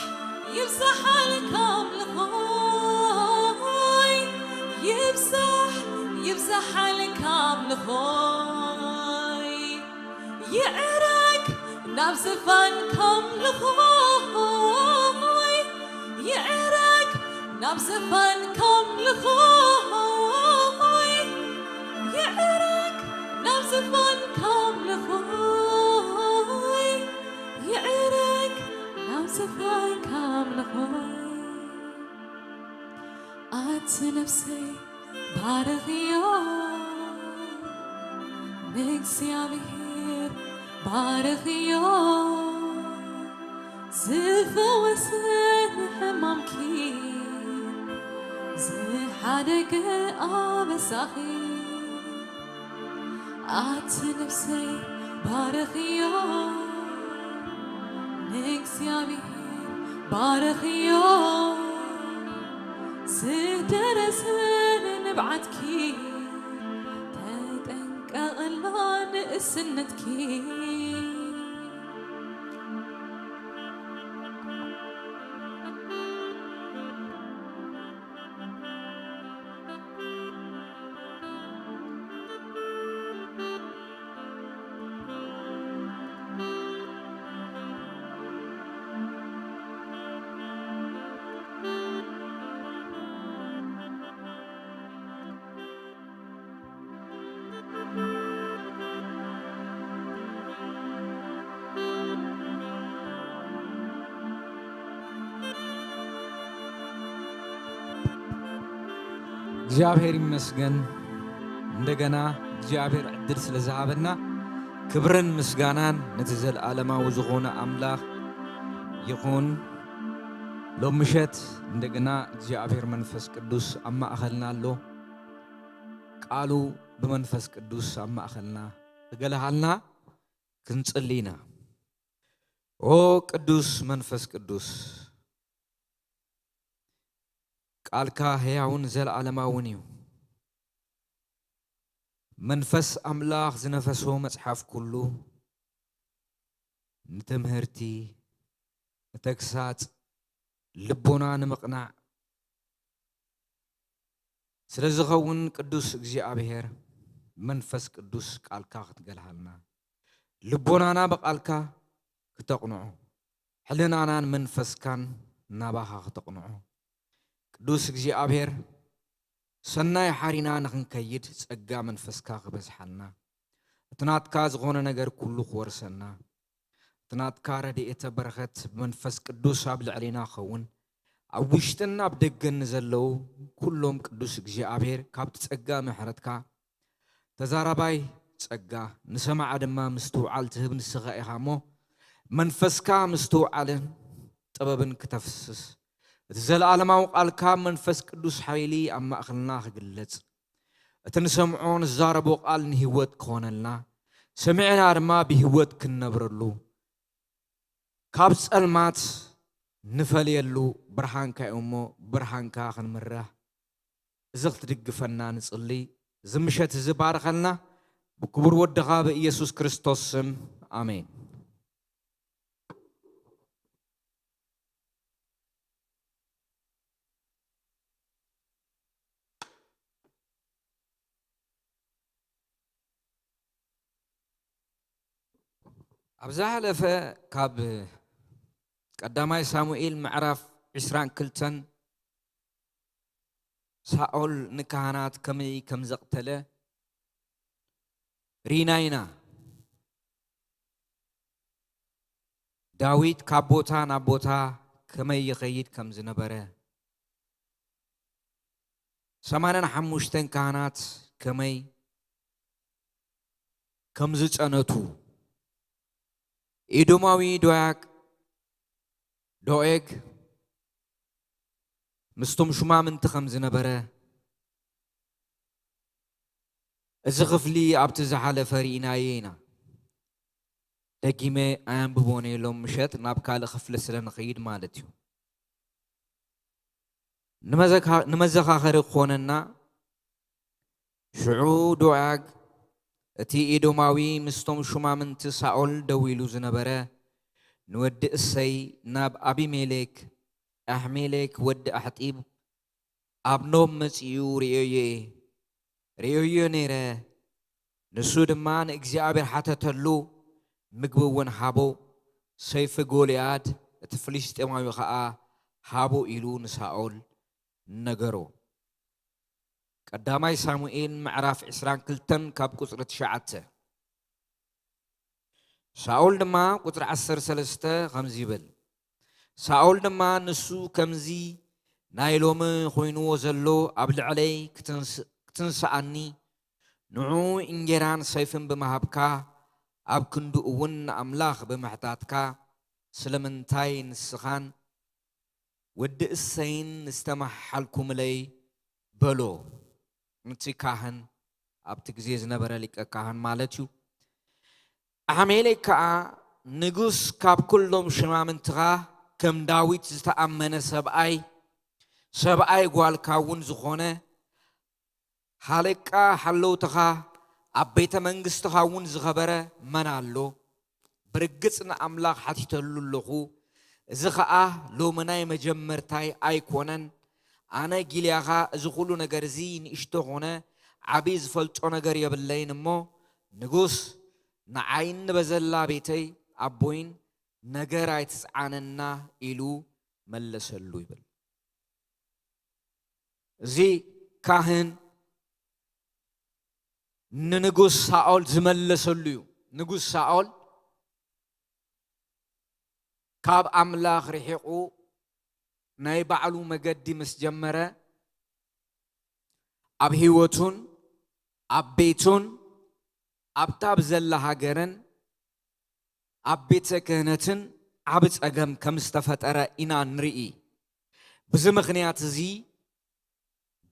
ይብዛሕ ኣልካ ኣምልኾይ። ይብዛሕ፣ ይብዛሕ ኣልካ ኣምልኾይ። ይዕረግ ናብ ዝፋንካ ኣምልኾይ። ይዕረግ ናብ ዝፋንካ ኣምልኾይ። ይዕረግ ናብ ዝፋንካ ኣምልኾይ። ይዕረግ ናብ ዝፋንካ ኣምልኾይ። ኣቲ ነፍሰይ ባርኽዮ ንእግዚኣብሔር፣ ባርኽዮ። ዝፈወሰ ንሕማምኪ፣ ዝሓደገ ኣበሳኺ። ኣቲ ነፍሰይ ባርኽዮ ንእግዚኣብሔር፣ ባርኽዮ። ዝደረሰ ንንብዓትኪ፣ ተጠንቀቕላ ንእስነትኪ። እግዚኣብሔር ይመስገን። እንደገና እግዚኣብሔር ዕድል ስለ ዝሃበና ክብርን ምስጋናን ነቲ ዘለዓለማዊ ዝኾነ ኣምላኽ ይኹን። ሎም ምሸት እንደገና እግዚኣብሔር መንፈስ ቅዱስ ኣብ ማእኸልና ኣሎ። ቃሉ ብመንፈስ ቅዱስ ኣብ ማእኸልና ክገልሃልና ክንጽሊ ኢና። ኦ ቅዱስ መንፈስ ቅዱስ፣ ቃልካ ህያውን ዘለዓለማውን እዩ። መንፈስ ኣምላኽ ዝነፈሶ መጽሓፍ ኩሉ ንትምህርቲ፣ ንተግሳጽ፣ ልቦና ንምቕናዕ ስለ ዝኸውን ቅዱስ እግዚኣብሔር መንፈስ ቅዱስ ቃልካ ክትገልሃልና፣ ልቦናና ብቃልካ ክተቕንዖ፣ ሕልናናን መንፈስካን ናባኻ ክተቕንዖ፣ ቅዱስ እግዚኣብሔር ሰናይ ሓሪና ንኽንከይድ ጸጋ መንፈስካ ክበዝሓልና፣ እቲ ናትካ ዝኾነ ነገር ኩሉ ክወርሰና፣ እቲ ናትካ ረድኤተ በረኸት ብመንፈስ ቅዱስ ኣብ ልዕሌና ክኸውን፣ ኣብ ውሽጥን ኣብ ደገን ንዘለዉ ኩሎም ቅዱስ እግዚኣብሔር ካብቲ ጸጋ ምሕረትካ ተዛራባይ ጸጋ፣ ንሰማዓ ድማ ምስትውዓል ትህብ ንስኻ ኢኻ እሞ፣ መንፈስካ ምስትውዓልን ጥበብን ክተፍስስ፣ እቲ ዘለዓለማዊ ቃልካ መንፈስ ቅዱስ ሓይሊ ኣብ ማእኸልና ክግለጽ፣ እቲ ንሰምዖ ንዛረቦ ቃል ንህይወት ክኾነልና፣ ሰሚዕና ድማ ብህይወት ክንነብረሉ፣ ካብ ጸልማት ንፈልየሉ ብርሃንካ እዩ እሞ፣ ብርሃንካ ክንምራሕ እዚ ክትድግፈና ንጽሊ። እዚ ምሸት እዚ ባርኸልና፣ ብክቡር ወድኻ ብኢየሱስ ክርስቶስ ስም፣ ኣሜን። ኣብ ዝሓለፈ ካብ ቀዳማይ ሳሙኤል ምዕራፍ ዕስራን ክልተን ሳኦል ንካህናት ከመይ ከም ዘቕተለ ሪና ኢና። ዳዊት ካብ ቦታ ናብ ቦታ ከመይ ይኸይድ ከም ዝነበረ፣ ሰማንያን ሓሙሽተን ካህናት ከመይ ከም ዝጸነቱ፣ ኤዶማዊ ዶያቅ፣ ዶኤግ ምስቶም ሹማምንቲ ከም ዝነበረ፣ እዚ ክፍሊ ኣብቲ ዝሓለፈ ርኢናዮ ኢና። ደጊመ ኣየንብቦን እየ ሎም ምሸት፣ ናብ ካልእ ክፍሊ ስለ ንኸይድ ማለት እዩ። ንመዘካ-፣ ንመዘኻኸሪ ክኾነና፣ ሽዑ ዶኣግ እቲ ኤዶማዊ ምስቶም ሹማምንቲ ሳኦል ደው ኢሉ ዝነበረ፣ ንወዲ እሰይ ናብ ኣቢሜሌክ፣ ኣሕሜሌክ ወዲ ኣሕጢብ፣ ኣብ ኖብ መጺኡ ርእዮዮ እየ፣ ርእዮዮ ነይረ። ንሱ ድማ ንእግዚኣብሔር ሓተተሉ፣ ምግቢ እውን ሃቦ። ሰይፊ ጎልያድ እቲ ፍልስጤማዊ ኸኣ ሃቦ ኢሉ ንሳኦል ነገሮ። ቀዳማይ ሳሙኤል ምዕራፍ ዕስራን ክልተን ካብ ቁጽሪ ትሽዓተ። ሳኦል ድማ ቁጽሪ ዓሰርተ ሰለስተ ከምዚ ይብል፣ ሳኦል ድማ ንሱ ከምዚ ናይ ሎሚ ኮይንዎ ዘሎ ኣብ ልዕለይ ክትንስ-፣ ክትንስኣኒ ንዑ እንጌራን ሰይፍን ብምሃብካ ኣብ ክንድኡ እውን ንኣምላኽ ብምሕታትካ ስለምንታይ ንስኻን ወዲ እሰይን ዝተመሓልኩምለይ በሎ። እቲ ካህን ኣብቲ ግዜ ዝነበረ ሊቀ ካህን ማለት እዩ። ኣሕሜሌክ ከኣ ንጉስ ካብ ኩሎም ሽማምንትኻ ከም ዳዊት ዝተኣመነ ሰብኣይ፣ ሰብኣይ ጓልካ እውን ዝኾነ ሃለቃ ሓለውትኻ ኣብ ቤተ መንግስትኻ እውን ዝኸበረ መን ኣሎ? ብርግጽ ንኣምላኽ ሓቲተሉ ኣለኹ። እዚ ኸኣ ሎሚ ናይ መጀመርታይ ኣይኮነን። ኣነ ጊልያኻ እዚ ኹሉ ነገር እዚ ንእሽቶ ኾነ ዓቢ ዝፈልጦ ነገር የብለይን እሞ፣ ንጉስ ንዓይን ንበዘላ ቤተይ ኣቦይን ነገር ኣይትጽዓነና ኢሉ መለሰሉ ይብል። እዚ ካህን ንንጉስ ሳኦል ዝመለሰሉ እዩ። ንጉስ ሳኦል ካብ ኣምላኽ ርሒቑ ናይ ባዕሉ መገዲ ምስ ጀመረ፣ ኣብ ህይወቱን ኣብ ቤቱን ኣብታ ኣብ ዘላ ሃገርን ኣብ ቤተ ክህነትን ዓቢ ጸገም ከም ዝተፈጠረ ኢና ንርኢ። ብዚ ምኽንያት እዚ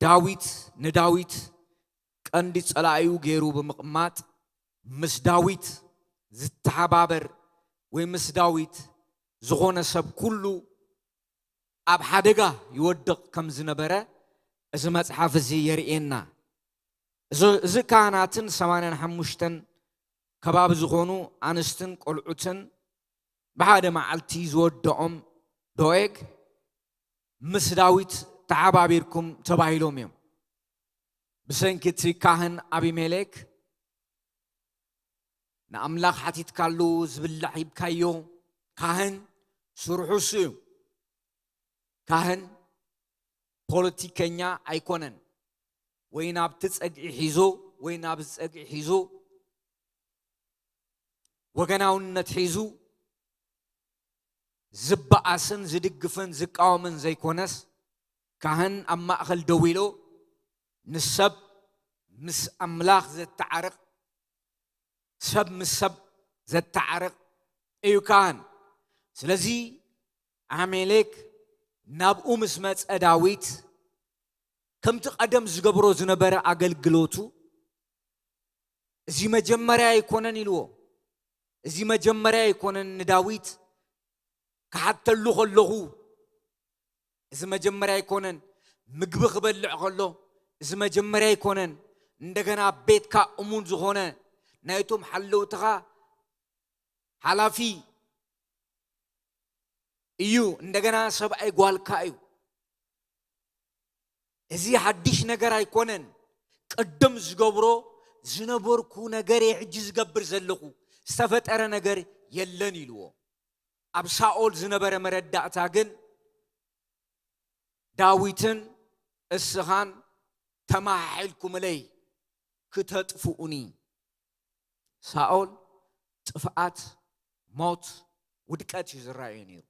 ዳዊት ንዳዊት ቀንዲ ጸላኢኡ ገይሩ ብምቕማጥ ምስ ዳዊት ዝተሓባበር ወይ ምስ ዳዊት ዝኾነ ሰብ ኩሉ ኣብ ሓደጋ ይወድቕ ከም ዝነበረ እዚ መጽሓፍ እዚ የርእየና። እዚ ካህናትን ሰማንያን ሓሙሽተን ከባቢ ዝኾኑ ኣንስትን ቆልዑትን ብሓደ መዓልቲ ዝወደኦም ዶኤግ ምስ ዳዊት ተሓባቢርኩም ተባሂሎም እዮም። ብሰንኪ እቲ ካህን ኣቢሜሌክ ንኣምላኽ ሓቲትካሉ ዝብላዕ ሂብካዮ። ካህን ስርሑ እሱ እዩ። ካህን ፖለቲከኛ ኣይኮነን። ወይ ናብቲ ጸግዒ ሒዙ ወይ ናብዚ ጸግዒ ሒዙ ወገናውነት ሒዙ ዝበኣስን ዝድግፍን ዝቃወምን ዘይኮነስ፣ ካህን ኣብ ማእኸል ደው ኢሉ ንሰብ ምስ ኣምላኽ ዘተዓርቕ፣ ሰብ ምስ ሰብ ዘተዓርቕ እዩ ካህን። ስለዚ ኣሜሌክ ናብኡ ምስ መጸ ዳዊት ከምቲ ቀደም ዝገብሮ ዝነበረ ኣገልግሎቱ፣ "እዚ መጀመርያ ኣይኮነን" ኢልዎ። "እዚ መጀመርያ ኣይኮነን ንዳዊት ክሓተሉ ከለኹ፣ እዚ መጀመርያ ኣይኮነን ምግቢ ክበልዕ ከሎ፣ እዚ መጀመርያ ኣይኮነን እንደገና ቤትካ እሙን ዝኾነ ናይቶም ሓለውትኻ ሓላፊ እዩ፣ እንደገና ሰብኣይ ጓልካ እዩ። እዚ ሓድሽ ነገር ኣይኮነን። ቅድም ዝገብሮ ዝነበርኩ ነገር እየ ሕጂ ዝገብር ዘለኹ፣ ዝተፈጠረ ነገር የለን" ኢልዎ። ኣብ ሳኦል ዝነበረ መረዳእታ ግን ዳዊትን እስኻን ተመሓሒልኩምለይ ክተጥፍኡኒ። ሳኦል ጥፍኣት፣ ሞት፣ ውድቀት እዩ ዝረኣዮ ነይሩ።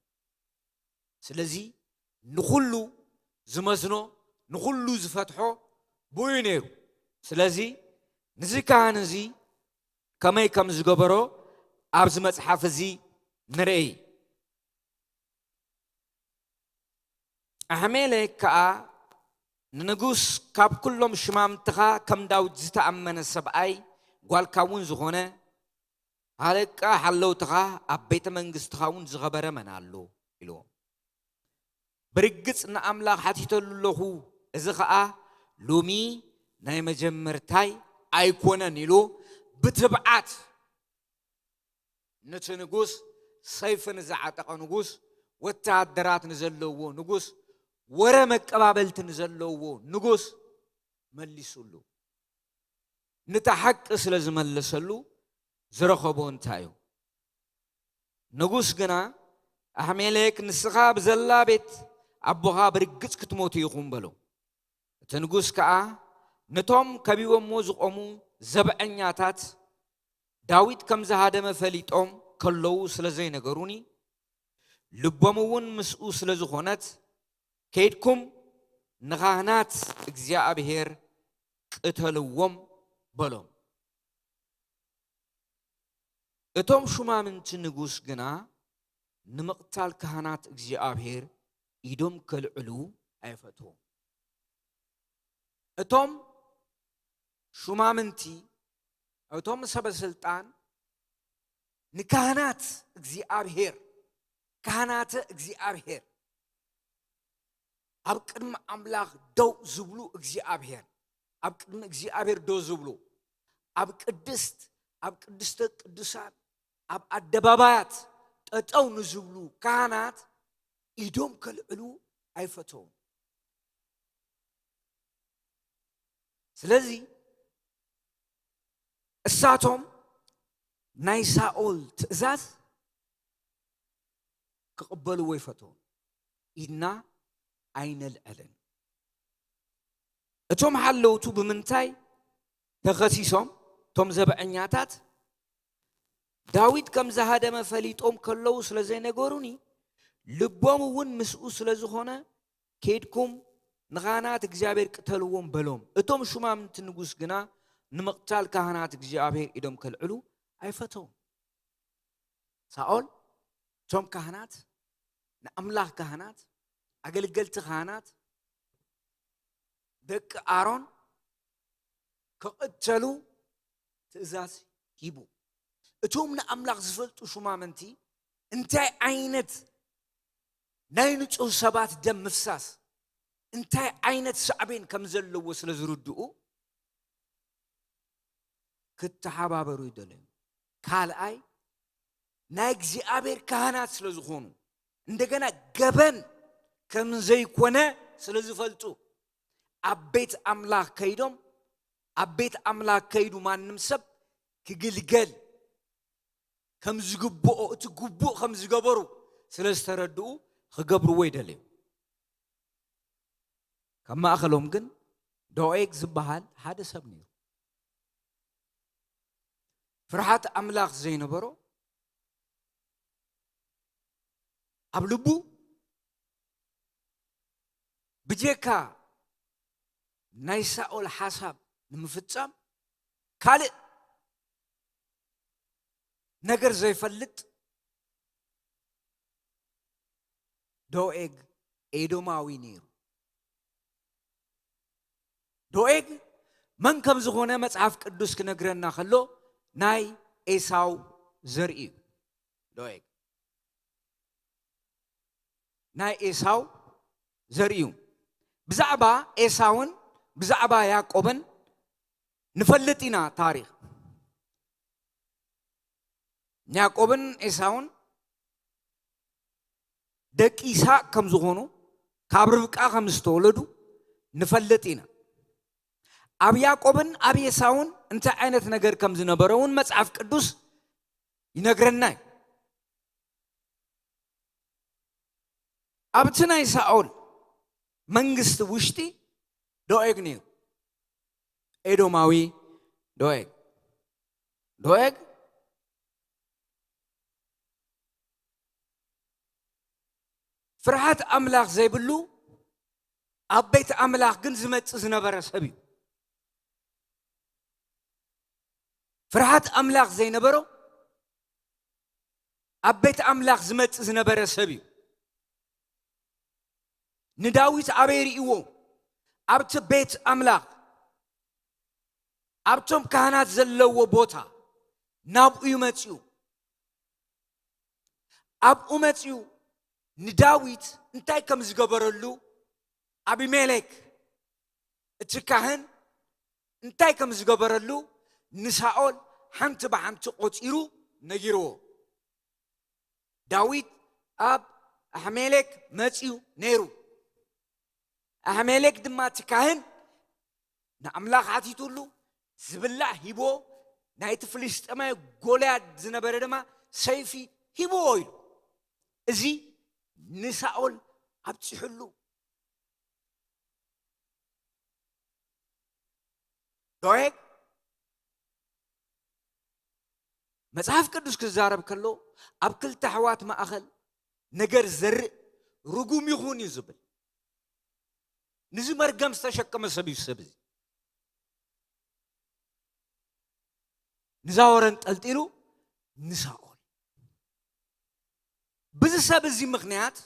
ስለዚ ንኹሉ ዝመዝኖ፣ ንኹሉ ዝፈትሖ ብኡ እዩ ነይሩ። ስለዚ ንዚ ካህን እዚ ከመይ ከም ዝገበሮ ኣብዚ መጽሓፍ እዚ ንርኢ። ኣሕሜሌክ ከኣ ንንጉስ፣ "ካብ ኩሎም ሽማምትኻ ከም ዳዊት ዝተኣመነ ሰብኣይ፣ ጓልካ እውን ዝኾነ፣ ኣለቃ ሓለውትኻ፣ ኣብ ቤተ መንግስትኻ እውን ዝኸበረ መን ኣሎ?" ኢልዎ። "ብርግጽ ንኣምላኽ ሓቲተሉ ኣለኹ፣ እዚ ኸኣ ሎሚ ናይ መጀመርታይ ኣይኮነን" ኢሉ ብትብዓት ነቲ ንጉስ፣ ሰይፊ ንዝዓጠቐ ንጉስ፣ ወተሃደራት ንዘለዎ ንጉስ፣ ወረ መቀባበልቲ ንዘለዎ ንጉስ መሊሱሉ። ነቲ ሓቂ ስለ ዝመለሰሉ ዝረኸቦ እንታይ እዩ? ንጉስ ግና ኣሕሜሌክ፣ "ንስኻ ብዘላ ቤት ኣቦኻ ብርግጽ ክትሞቱ ኢኹም" በሎ። እቲ ንጉስ ከኣ ነቶም ከቢቦሞ ዝቖሙ ዘብዐኛታት፣ "ዳዊት ከም ዝሃደመ ፈሊጦም ከለዉ ስለ ዘይነገሩኒ፣ ልቦም እውን ምስኡ ስለ ዝኾነት፣ ከይድኩም ንኻህናት እግዚኣብሔር ቅተልዎም" በሎም። እቶም ሹማምንቲ ንጉስ ግና ንምቕታል ካህናት እግዚኣብሔር ኢዶም ከልዕሉ ኣይፈትዉን። እቶም ሹማምንቲ፣ እቶም ሰበ ስልጣን ንካህናት እግዚኣብሔር፣ ካህናተ እግዚኣብሔር፣ ኣብ ቅድሚ ኣምላኽ ደው ዝብሉ እግዚኣብሔር፣ ኣብ ቅድሚ እግዚኣብሔር ደው ዝብሉ፣ ኣብ ቅድስት፣ ኣብ ቅድስተ ቅዱሳን፣ ኣብ ኣደባባያት ጠጠው ንዝብሉ ካህናት ኢዶም ከልዕሉ ኣይፈተውን። ስለዚ እሳቶም ናይ ሳኦል ትእዛዝ ክቕበልዎ ኣይፈተውን። ኢድና ኣይነልዕልን። እቶም ሓለውቱ ብምንታይ ተኸሲሶም? እቶም ዘብዐኛታት፣ "ዳዊት ከም ዝሃደመ ፈሊጦም ከለዉ ስለ ዘይነገሩኒ፣ ልቦም እውን ምስኡ ስለ ዝኾነ፣ ከይድኩም ንኻህናት እግዚኣብሔር ቅተልዎም በሎም። እቶም ሹማምንቲ ንጉስ ግና ንምቕታል ካህናት እግዚኣብሔር ኢዶም ከልዕሉ ኣይፈተውን። ሳኦል እቶም ካህናት፣ ንኣምላኽ ካህናት፣ ኣገልገልቲ ካህናት፣ ደቂ ኣሮን ክቕተሉ ትእዛዝ ሂቡ። እቶም ንኣምላኽ ዝፈልጡ ሹማምንቲ እንታይ ዓይነት ናይ ንጹህ ሰባት ደም ምፍሳስ፣ እንታይ ዓይነት ሳዕቤን ከም ዘለዎ ስለ ዝርድኡ ክተሓባበሩ ይደለዩ። ካልኣይ ናይ እግዚኣብሔር ካህናት ስለ ዝኾኑ፣ እንደገና ገበን ከም ዘይኮነ ስለ ዝፈልጡ፣ ኣብ ቤት ኣምላኽ ከይዶም፣ ኣብ ቤት ኣምላኽ ከይዱ ማንም ሰብ ክግልገል ከም ዝግብኦ፣ እቲ ግቡእ ከም ዝገበሩ ስለ ዝተረድኡ ክገብርዎ ይደለዩ። ካብ ማእኸሎም ግን ዶኤግ ዝበሃል ሓደ ሰብ ነይሩ። ፍርሃት ኣምላኽ ዘይነበሮ፣ ኣብ ልቡ ብጀካ ናይ ሳኦል ሓሳብ ንምፍጻም ካልእ ነገር ዘይፈልጥ ዶኤግ ኤዶማዊ ነይሩ። ዶኤግ መን ከም ዝኾነ መጽሓፍ ቅዱስ ክነግረና ከሎ ናይ ኤሳው ዘርኢ እዩ። ዶኤግ ናይ ኤሳው ዘርኢ እዩ። ብዛዕባ ኤሳውን ብዛዕባ ያዕቆብን ንፈልጥ ኢና ታሪኽ። ያዕቆብን ኤሳውን ደቂ ይስሐቅ ከም ዝኾኑ፣ ካብ ርብቃ ከም ዝተወለዱ ንፈልጥ ኢና። ኣብ ያዕቆብን ኣብ ኤሳውን እንታይ ዓይነት ነገር ከም ዝነበረ እውን መጽሓፍ ቅዱስ ይነግረና እዩ። ኣብቲ ናይ ሳኦል መንግስቲ ውሽጢ ዶኤግ ነይሩ። ኤዶማዊ ዶኤግ። ዶኤግ ፍርሃት ኣምላኽ ዘይብሉ፣ ኣብ ቤት ኣምላኽ ግን ዝመጽእ ዝነበረ ሰብ እዩ። ፍርሃት ኣምላኽ ዘይነበሮ፣ ኣብ ቤት ኣምላኽ ዝመጽእ ዝነበረ ሰብ እዩ። ንዳዊት ኣበይ ርእይዎ? ኣብቲ ቤት ኣምላኽ፣ ኣብቶም ካህናት ዘለዎ ቦታ ናብኡ እዩ መጺኡ። ኣብኡ መጺኡ ንዳዊት እንታይ ከም ዝገበረሉ፣ ኣቢሜሌክ እቲ ካህን እንታይ ከም ዝገበረሉ ንሳኦል ሓንቲ ብሓንቲ ቆጺሩ ነጊርዎ። ዳዊት ኣብ ኣሕሜሌክ መጺኡ ነይሩ። ኣሕሜሌክ ድማ እቲ ካህን ንኣምላኽ ሓቲቱሉ፣ ዝብላዕ ሂቦ፣ ናይቲ ፍልስጤማዊ ጎልያድ ዝነበረ ድማ ሰይፊ ሂብዎ ኢሉ። እዚ ንሳኦል ኣብጺሑሉ። ዶኤግ መጽሓፍ ቅዱስ ክዛረብ ከሎ ኣብ ክልተ ኣሕዋት ማእኸል ነገር ዘርእ ርጉም ይኹን እዩ ዝብል። ንዚ መርገም ዝተሸከመ ሰብ እዩ ሰብ እዚ። ንዛ ወረ እንጠልጢሉ ንሳኦል። ብዚ ሰብ እዚ ምኽንያት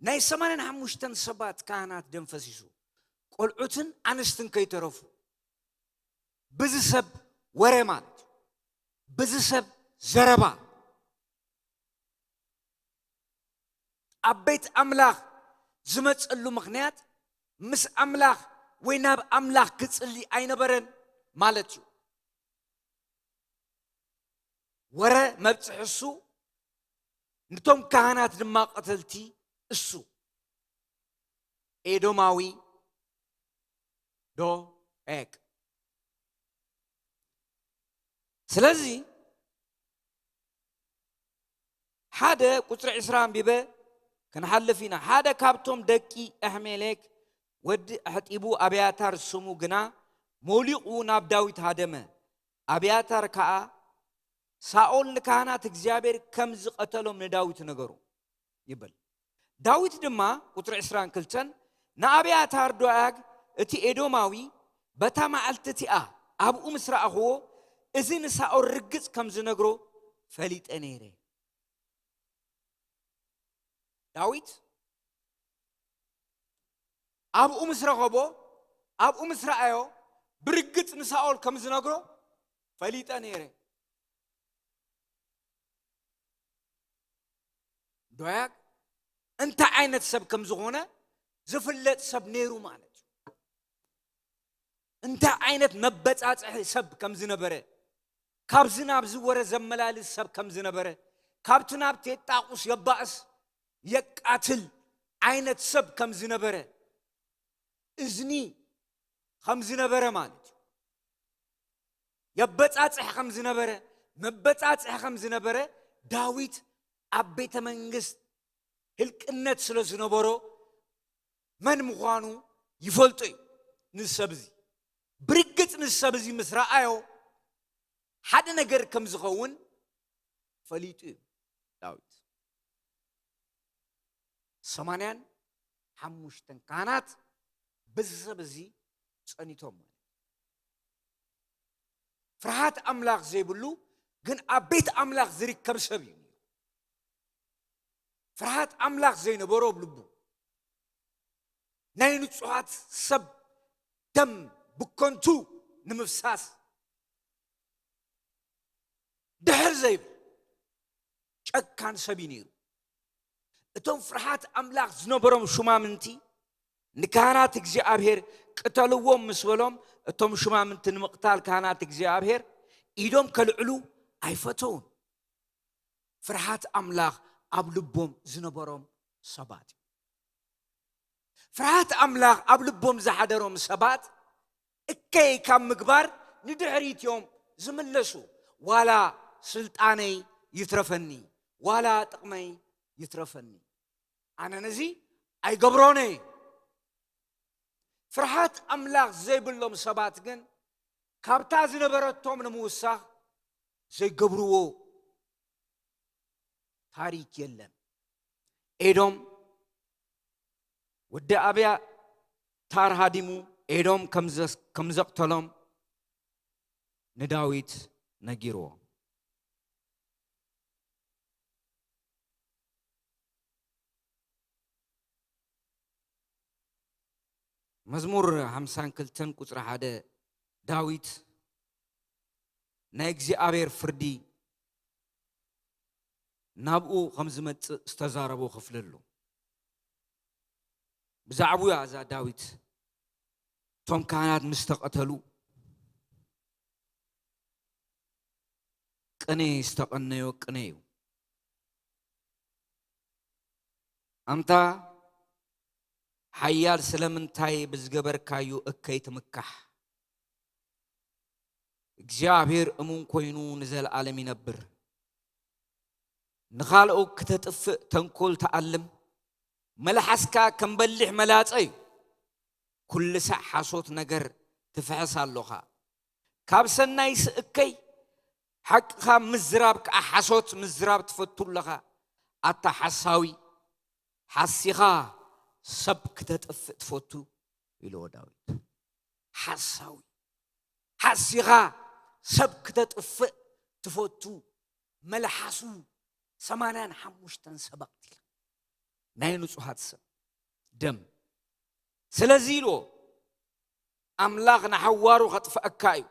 ናይ ሰማንያን ሓሙሽተን ሰባት ካህናት ደም ፈሲሱ፣ ቆልዑትን ኣንስትን ከይተረፉ። ብዚ ሰብ ወረ ማለት እዩ። ብዚ ሰብ ዘረባ። ኣብ ቤት ኣምላኽ ዝመጸሉ ምኽንያት ምስ ኣምላኽ ወይ ናብ ኣምላኽ ክጽሊ ኣይነበረን ማለት እዩ። ወረ መብጽሒ እሱ፣ ንቶም ካህናት ድማ ቀተልቲ እሱ። ኤዶማዊ ዶኤግ። ስለዚ ሓደ ቁጽሪ ዕስራ ኣንቢበ ክንሓልፍ ኢና። ሓደ ካብቶም ደቂ ኣሕሜሌክ ወዲ ኣሕጢቡ ኣብያታር ስሙ ግና ሞሊቑ ናብ ዳዊት ሃደመ። ኣብያታር ከኣ ሳኦል ንካህናት እግዚኣብሔር ከም ዝቐተሎም ንዳዊት ነገሩ ይብል። ዳዊት ድማ ቁጽሪ ዕስራን ክልተን ንኣብያታር ዶኣግ እቲ ኤዶማዊ በታ መዓልቲ እቲኣ ኣብኡ ምስ ረኣኽዎ፣ እዚ ንሳኦል ርግጽ ከም ዝነግሮ ፈሊጠ ነይረ። ዳዊት ኣብኡ ምስ ረኸቦ፣ ኣብኡ ምስ ረኣዮ፣ ብርግጽ ንሳኦል ከም ዝነግሮ ፈሊጠ ነይረ። ዶያግ እንታይ ዓይነት ሰብ ከም ዝኾነ ዝፍለጥ ሰብ ነይሩ ማለት እዩ። እንታይ ዓይነት መበጻጽሒ ሰብ ከም ዝነበረ፣ ካብዚ ናብዚ ወረ ዘመላልስ ሰብ ከም ዝነበረ፣ ካብቲ ናብቲ የጣቑስ የባእስ የቃትል ዓይነት ሰብ ከም ዝነበረ፣ እዝኒ ከም ዝነበረ ማለት እዩ። የበጻጽሕ ከም ዝነበረ፣ መበጻጽሒ ከም ዝነበረ ዳዊት ኣብ ቤተ መንግስት ህልቅነት ስለ ዝነበሮ መን ምዃኑ ይፈልጦ እዩ። ንሰብ እዚ ብርግጽ ንሰብ እዚ ምስ ረኣዮ ሓደ ነገር ከም ዝኸውን ፈሊጡ እዩ ዳዊት። ሰማንያን ሓሙሽተን ካህናት በዚ ሰብ እዚ ጸኒቶም ማለት እዩ። ፍርሃት ኣምላኽ ዘይብሉ ግን ኣብ ቤት ኣምላኽ ዝርከብ ሰብ እዩ። ፍርሃት ኣምላኽ ዘይነበሮ ኣብ ልቡ ናይ ንጹሃት ሰብ ደም ብከንቱ ንምፍሳስ ድሕር ዘይብል ጨካን ሰብ እዩ ነይሩ። እቶም ፍርሃት ኣምላኽ ዝነበሮም ሹማምንቲ ንካህናት እግዚኣብሔር ቅተልዎም ምስ በሎም፣ እቶም ሹማምንቲ ንምቕታል ካህናት እግዚኣብሔር ኢዶም ከልዕሉ ኣይፈተውን። ፍርሃት ኣምላኽ ኣብ ልቦም ዝነበሮም ሰባት እዩ። ፍርሃት ኣምላኽ ኣብ ልቦም ዝሓደሮም ሰባት እከይ ካብ ምግባር ንድሕሪት እዮም ዝምለሱ። ዋላ ስልጣነይ ይትረፈኒ፣ ዋላ ጥቕመይ ይትረፈኒ፣ ኣነ ነዚ ኣይገብሮን እየ። ፍርሃት ኣምላኽ ዘይብሎም ሰባት ግን ካብታ ዝነበረቶም ንምውሳኽ ዘይገብርዎ ታሪክ የለን። ኤዶም ወዲ ኣብያታር ሃዲሙ ኤዶም ከም ዘስ-፣ ከም ዘቕተሎም ንዳዊት ነጊርዎ። መዝሙር ሓምሳን ክልተን ቁጽሪ ሓደ ዳዊት ናይ እግዚኣብሔር ፍርዲ ናብኡ ከም ዝመጽእ ዝተዛረቦ ክፍሊ ኣሎ። ብዛዕባኡ እያ እዛ ዳዊት እቶም ካህናት ምስ ተቐተሉ ቅኔ ዝተቐነዮ ቅኔ እዩ። ኣንታ ሓያል ስለምንታይ ብዝገበርካዮ እከይ ትምካሕ? እግዚኣብሔር እሙን ኮይኑ ንዘለኣለም ይነብር። ንኻልኦ ክተጥፍእ ተንኮል ትኣልም፣ መልሓስካ ከም በሊሕ መላጸ እዩ። ኩሉ ሳዕ ሓሶት ነገር ትፍሕስ ኣሎኻ። ካብ ሰናይስ እከይ ሓቅኻ ምዝራብ ከኣ ሓሶት ምዝራብ ትፈቱ ኣለኻ። ኣታ ሓሳዊ፣ ሓሲኻ ሰብ ክተጥፍእ ትፈቱ ኢልዎ ዳዊት። ሓሳዊ፣ ሓሲኻ ሰብ ክተጥፍእ ትፈቱ፣ መልሓሱ ሰማንያን ሓሙሽተን ሰብ ኣቕቲሉ፣ ናይ ንጹሃት ሰብ ደም። ስለዚ ኢልዎ፣ ኣምላኽ ንሓዋሩ ከጥፍኣካ እዩ፣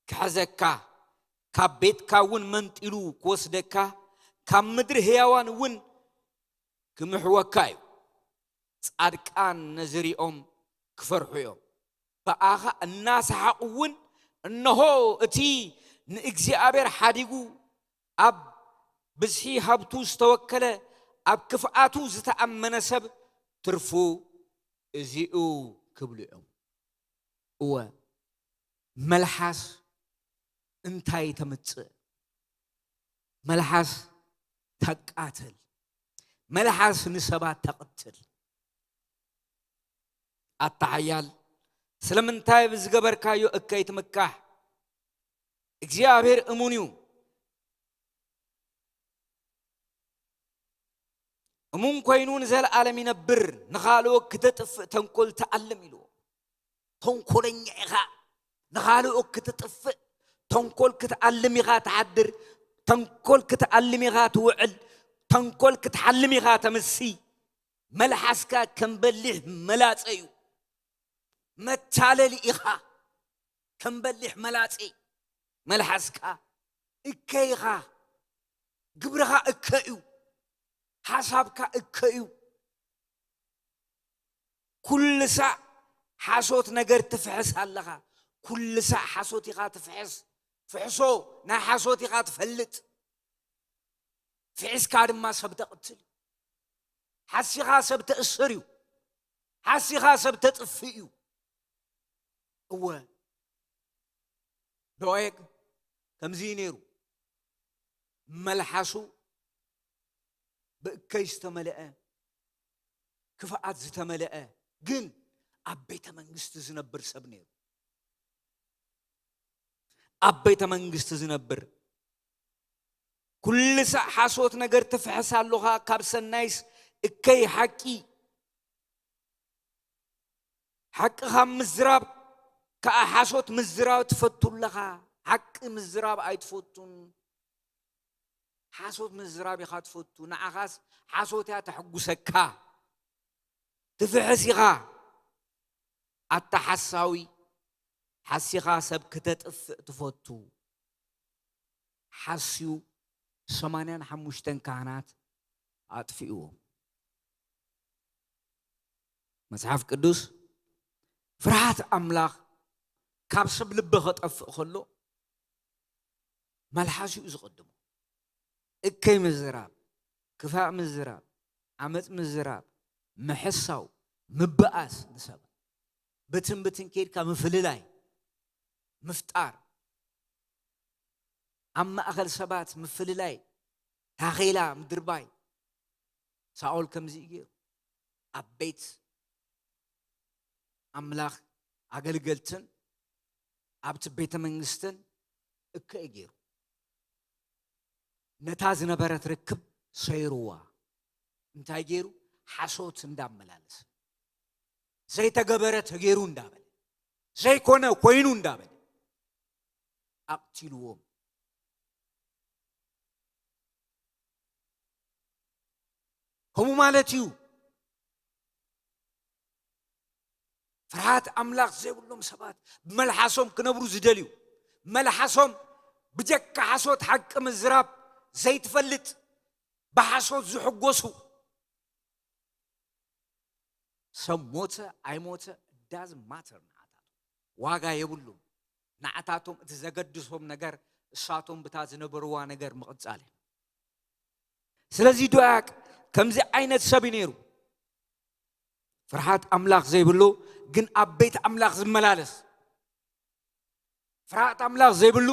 ክሕዘካ፣ ካብ ቤትካ እውን መንጢሉ ክወስደካ፣ ካብ ምድሪ ህያዋን እውን ክምሕወካ እዩ። ጻድቃን ነዚ ሪኦም ክፈርሑ እዮም። ብኣኻ እናሰሓቑ እውን፣ እንሆ፣ እቲ ንእግዚኣብሔር ሓዲጉ ኣብ ብዝሒ ሃብቱ ዝተወከለ፣ ኣብ ክፍኣቱ ዝተኣመነ ሰብ ትርፉ እዚኡ ክብሉ እዮም። እወ፣ መልሓስ እንታይ ተምጽእ? መልሓስ ተቃትል፣ መልሓስ ንሰባት ተቕትል። ኣታ ሓያል፣ ስለምንታይ ብዝገበርካዮ እከይ ትምካሕ? እግዚኣብሔር እሙን እዩ። እሙን ኮይኑ ንዘለኣለም ይነብር፣ ንኻልኦት ክተጥፍእ ተንኮል ትኣልም ኢልዎ። ተንኮለኛ ኢኻ፣ ንኻልኦት ክትጥፍእ ተንኮል ክትኣልም ኢኻ ትሓድር፣ ተንኮል ክትኣልም ኢኻ ትውዕል፣ ተንኮል ክትሓልም ኢኻ ተምሲ። መልሓስካ ከም በሊሕ መላጸ እዩ፣ መታለሊ ኢኻ። ከም በሊሕ መላጺ መልሓስካ እከይ ኢኻ፣ ግብርኻ እከ እዩ፣ ሓሳብካ እከ እዩ። ኩሉ ሳዕ ሓሶት ነገር ትፍሕስ ኣለኻ። ኩሉ ሳዕ ሓሶት ኢኻ ትፍሕስ። ፍሕሶ ናይ ሓሶት ኢኻ ትፈልጥ። ፍሒስካ ድማ ሰብ ተቕትል እዩ። ሓሲኻ ሰብ ተእስር እዩ። ሓሲኻ ሰብ ተጥፍእ እዩ። እወ፣ ዶኤግ ከምዚ እዩ ነይሩ። መልሓሱ ብእከይ ዝተመልአ፣ ክፍኣት ዝተመልአ፣ ግን ኣብ ቤተ መንግስቲ ዝነብር ሰብ ነይሩ። ኣብ ቤተ መንግስቲ ዝነብር። ኩሉ ሳዕ ሓሶት ነገር ትፍሕስ ኣለኻ፣ ካብ ሰናይስ እከይ ሓቂ። ሓቂ ካብ ምዝራብ ከኣ ሓሶት ምዝራብ ትፈቱ ኣለኻ። ሓቂ ምዝራብ ኣይትፈቱን። ሓሶት ምዝራብ ኢኻ ትፈቱ። ንዓኻስ ሓሶት እያ ተሐጉሰካ። ትፍሕስ ኢኻ። ኣታ ሓሳዊ፣ ሓሲኻ ሰብ ክተጥፍእ ትፈቱ። ሓስዩ ሰማንያን ሓሙሽተን ካህናት ኣጥፊእዎም። መጽሓፍ ቅዱስ ፍርሃት ኣምላኽ ካብ ሰብ ልቢ ከጠፍእ ከሎ፣ መልሓስ እዩ ዝቕድሞ። እከይ ምዝራብ፣ ክፋእ ምዝራብ፣ ዓመጽ ምዝራብ፣ ምሕሳው፣ ምብኣስ ንሰባት። ብትን ብትን ኬድካ ምፍልላይ ምፍጣር፣ ኣብ ማእከል ሰባት ምፍልላይ፣ ታኼላ ምድርባይ። ሳኦል ከምዚ እዩ ገይሩ። ኣብ ቤት ኣምላኽ ኣገልገልትን ኣብቲ ቤተ መንግስትን እከ እዩ ገይሩ። ነታ ዝነበረት ርክብ ሰይርዋ። እንታይ ገይሩ? ሓሶት እንዳመላለሰ፣ ዘይተገበረ ተገይሩ እንዳበለ፣ ዘይኮነ ኮይኑ እንዳበለ ኣቕቲልዎም። ከምኡ ማለት እዩ። ፍርሃት ኣምላኽ ዘይብሎም ሰባት፣ ብመልሓሶም ክነብሩ ዝደልዩ፣ መልሓሶም ብጀካ ሓሶት ሓቂ ምዝራብ ዘይትፈልጥ፣ ብሓሶት ዝሕጎሱ፣ ሰብ ሞተ ኣይሞተ ዳዝ ማተር ንዓታቶም ዋጋ የብሉን። ንዓታቶም እቲ ዘገድሶም ነገር እሳቶም ብታ ዝነበርዋ ነገር ምቕጻል እዩ። ስለዚ ዶያቅ ከምዚ ዓይነት ሰብ እዩ ነይሩ። ፍርሃት ኣምላኽ ዘይብሉ፣ ግን ኣብ ቤት ኣምላኽ ዝመላለስ። ፍርሃት ኣምላኽ ዘይብሉ፣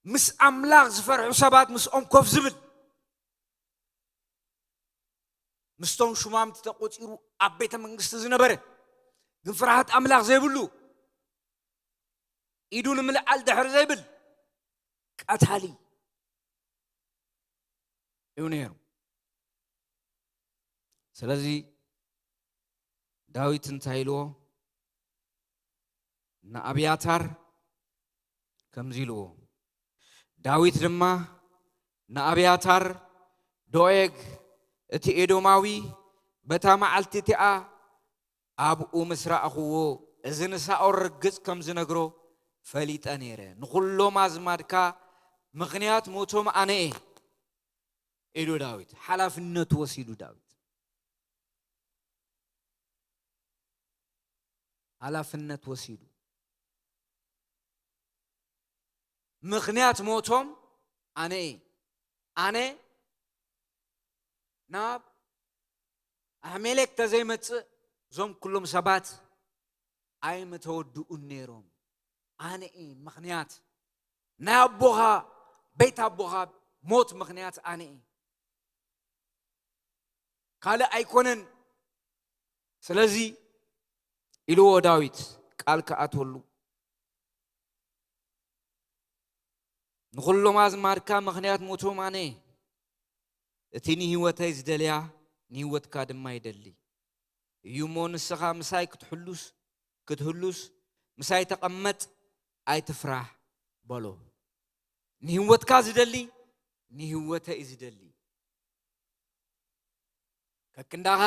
ምስ ኣምላኽ ዝፈርሑ ሰባት ምስኦም ኮፍ ዝብል። ምስቶም ሹማምቲ ተቖጺሩ ኣብ ቤተ መንግስቲ ዝነበረ፣ ግን ፍርሃት ኣምላኽ ዘይብሉ፣ ኢዱ ንምልዓል ድሕር ዘይብል ቀታሊ እዩ ነይሩ። ስለዚ ዳዊት እንታይ ኢልዎ? ንኣብያታር ከምዚ ኢልዎ። ዳዊት ድማ ንኣብያታር፣ ዶኤግ እቲ ኤዶማዊ፣ በታ መዓልቲ እቲኣ ኣብኡ ምስ ረኣኽዎ፣ እዚ ንሳኦል ርግጽ ከም ዝነግሮ ፈሊጠ ነይረ። ንኹሎም ኣዝማድካ ምኽንያት ሞቶም ኣነ እየ ኢሉ ዳዊት። ሓላፍነቱ ወሲዱ ዳዊት። ሓላፍነት ወሲዱ። ምኽንያት ሞቶም ኣነ እየ። ኣነ ናብ ኣሕሜሌክ ተዘይመጽእ፣ እዞም ኩሎም ሰባት ኣይምተወድኡን ነይሮም። ኣነ እየ ምኽንያት ናይ ኣቦኻ፣ ቤት ኣቦኻ ሞት ምኽንያት ኣነ እየ። ካልእ ኣይኮነን። ስለዚ ኢልዎ ዳዊት ቃል ክኣትወሉ፣ ንኹሎም ኣዝማድካ ምኽንያት ሞቶም ኣነ እየ። እቲ ንህይወተይ ዝደልያ ንህይወትካ ድማ ይደሊ እዩ እሞ፣ ንስኻ ምሳይ ክትሕሉስ ክትህሉስ ምሳይ ተቐመጥ፣ ኣይትፍራህ በሎ። ንህይወትካ ዝደሊ ንህይወተይ እዩ ዝደሊ። ከክንዳኻ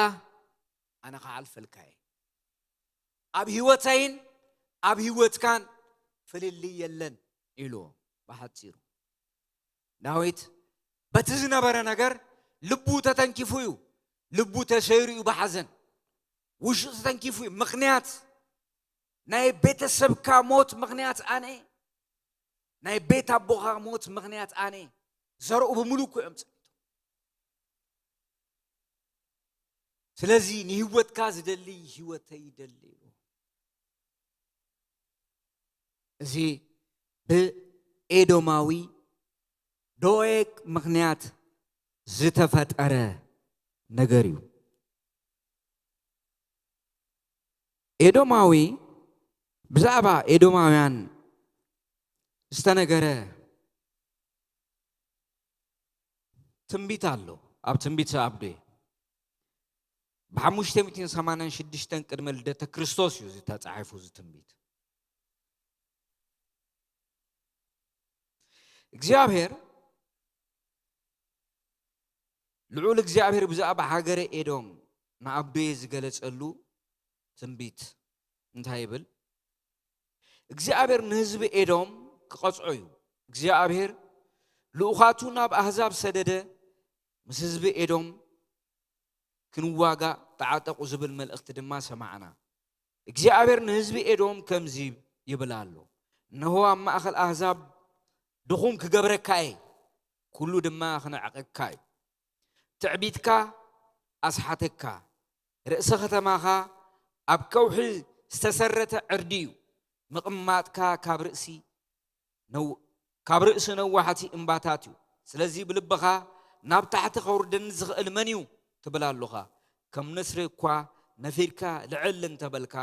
ኣነ ክሓልፈልካ እየ። ኣብ ህይወተይን ኣብ ህይወትካን ፍልልይ የለን ኢልዎ። ብሓጺሩ ዳዊት በቲ ዝነበረ ነገር ልቡ ተተንኪፉ እዩ። ልቡ ተሰይሩ እዩ ብሓዘን። ውሽጡ ተተንኪፉ እዩ። ምኽንያት ናይ ቤተሰብካ ሞት ምኽንያት ኣነ፣ ናይ ቤት ኣቦኻ ሞት ምኽንያት ኣነ። ዘርኡ ብምሉኩ እዮም ጸኒቶም። ስለዚ ንህይወትካ ዝደሊ ህይወተይ ይደሊ እዩ። እዚ ብኤዶማዊ ዶኤግ ምኽንያት ዝተፈጠረ ነገር እዩ። ኤዶማዊ፣ ብዛዕባ ኤዶማውያን ዝተነገረ ትንቢት ኣሎ። ኣብ ትንቢት ዘኣብዶ ብ ሓሙሽተ ሚእትን ሰማንያን ሽዱሽተን ቅድመ ልደተ ክርስቶስ እዩ ዝተጻሒፉ እዚ ትንቢት። እግዚኣብሔር፣ ልዑል እግዚኣብሔር ብዛዕባ ሃገረ ኤዶም ንኣብዶየ ዝገለጸሉ ትንቢት እንታይ ይብል? እግዚኣብሔር ንህዝቢ ኤዶም ክቐጽዖ እዩ። እግዚኣብሔር ልኡኻቱ ናብ ኣህዛብ ሰደደ፣ ምስ ህዝቢ ኤዶም ክንዋጋእ ተዓጠቑ ዝብል መልእኽቲ ድማ ሰማዕና። እግዚኣብሔር ንህዝቢ ኤዶም ከምዚ ይብል ኣሎ፣ እነሆ ኣብ ማእከል ኣህዛብ ድኹም ክገብረካ እየ፣ ኩሉ ድማ ክነዕቐካ እዩ። ትዕቢትካ ኣስሓተካ፣ ርእሲ ከተማኻ ኣብ ከውሒ ዝተሰረተ ዕርዲ እዩ፣ ምቕማጥካ ካብ ርእሲ ነው-፣ ካብ ርእሲ ነዋሕቲ እምባታት እዩ። ስለዚ ብልብኻ ናብ ታሕቲ ከውርደኒ ዝኽእል መን እዩ ትብል ኣሎኻ። ከም ንስሪ እኳ ነፊርካ ልዕል እንተበልካ፣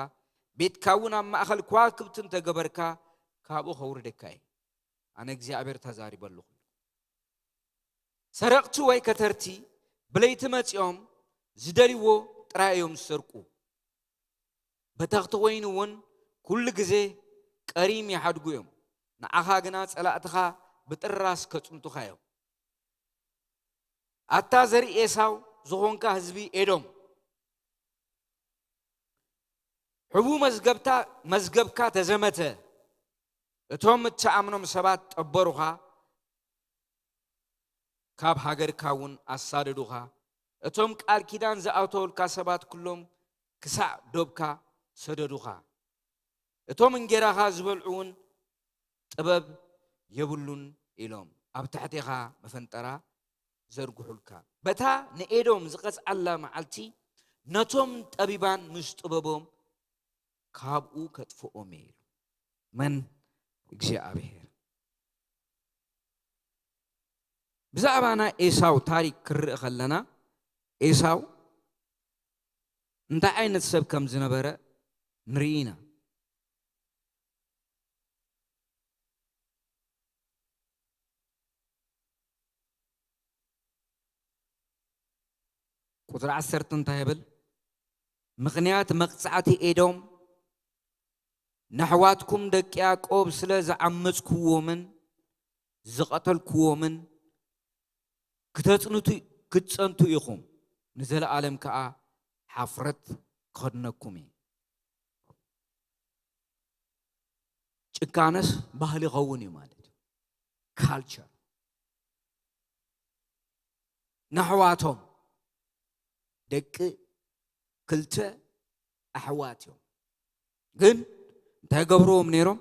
ቤትካ እውን ኣብ ማእከል ከዋክብቲ እንተገበርካ፣ ካብኡ ከውርደካ እየ። ኣነ እግዚኣብሔር ተዛሪበ ኣለኹ። ሰረቕቲ ወይ ከተርቲ ብለይቲ መጺኦም ዝደልይዎ ጥራይ እዮም ዝሰርቁ። በተኽቲ ወይኒ እውን ኩሉ ግዜ ቀሪም ይሓድጉ እዮም። ንዓኻ ግና ጸላእትኻ ብጥራስ ከጽንቱኻ እዮም። ኣታ ዘርኢ ኤሳው ዝኾንካ ህዝቢ ኤዶም፣ ሕቡ መዝገብታ-፣ መዝገብካ ተዘመተ። እቶም እትኣምኖም ሰባት ጠበሩኻ፣ ካብ ሃገርካ እውን ኣሳደዱኻ። እቶም ቃል ኪዳን ዝኣተወልካ ሰባት ኩሎም ክሳዕ ዶብካ ሰደዱኻ። እቶም እንጌራኻ ዝበልዑ እውን ጥበብ የብሉን ኢሎም ኣብ ትሕቴኻ መፈንጠራ ዘርግሑልካ። በታ ንኤዶም ዝቐጽዓላ መዓልቲ ነቶም ጠቢባን ምስ ጥበቦም ካብኡ ከጥፍኦም እየ ኢሉ። መን? እግዚኣብሔር። ብዛዕባ ናይ ኤሳው ታሪክ ክንርኢ ከለና፣ ኤሳው እንታይ ዓይነት ሰብ ከም ዝነበረ ንርኢ ኢና። ቁጽሪ ዓሰርተ እንታይ ይብል? ምኽንያት መቕጻዕቲ ኤዶም፣ ነሕዋትኩም ደቂ ያዕቆብ ስለ ዝዓመጽክዎምን ዝቐተልክዎምን ክትጽንቱ፣ ክትጸንቱ ኢኹም፣ ንዘለኣለም ከኣ ሓፍረት ክኸድነኩም እዩ። ጭካነስ ባህሊ ይኸውን እዩ ማለት እዩ። ካልቸር። ነሕዋቶም ደቂ ክልተ ኣሕዋት እዮም። ግን እንታይ ገብርዎም ነይሮም?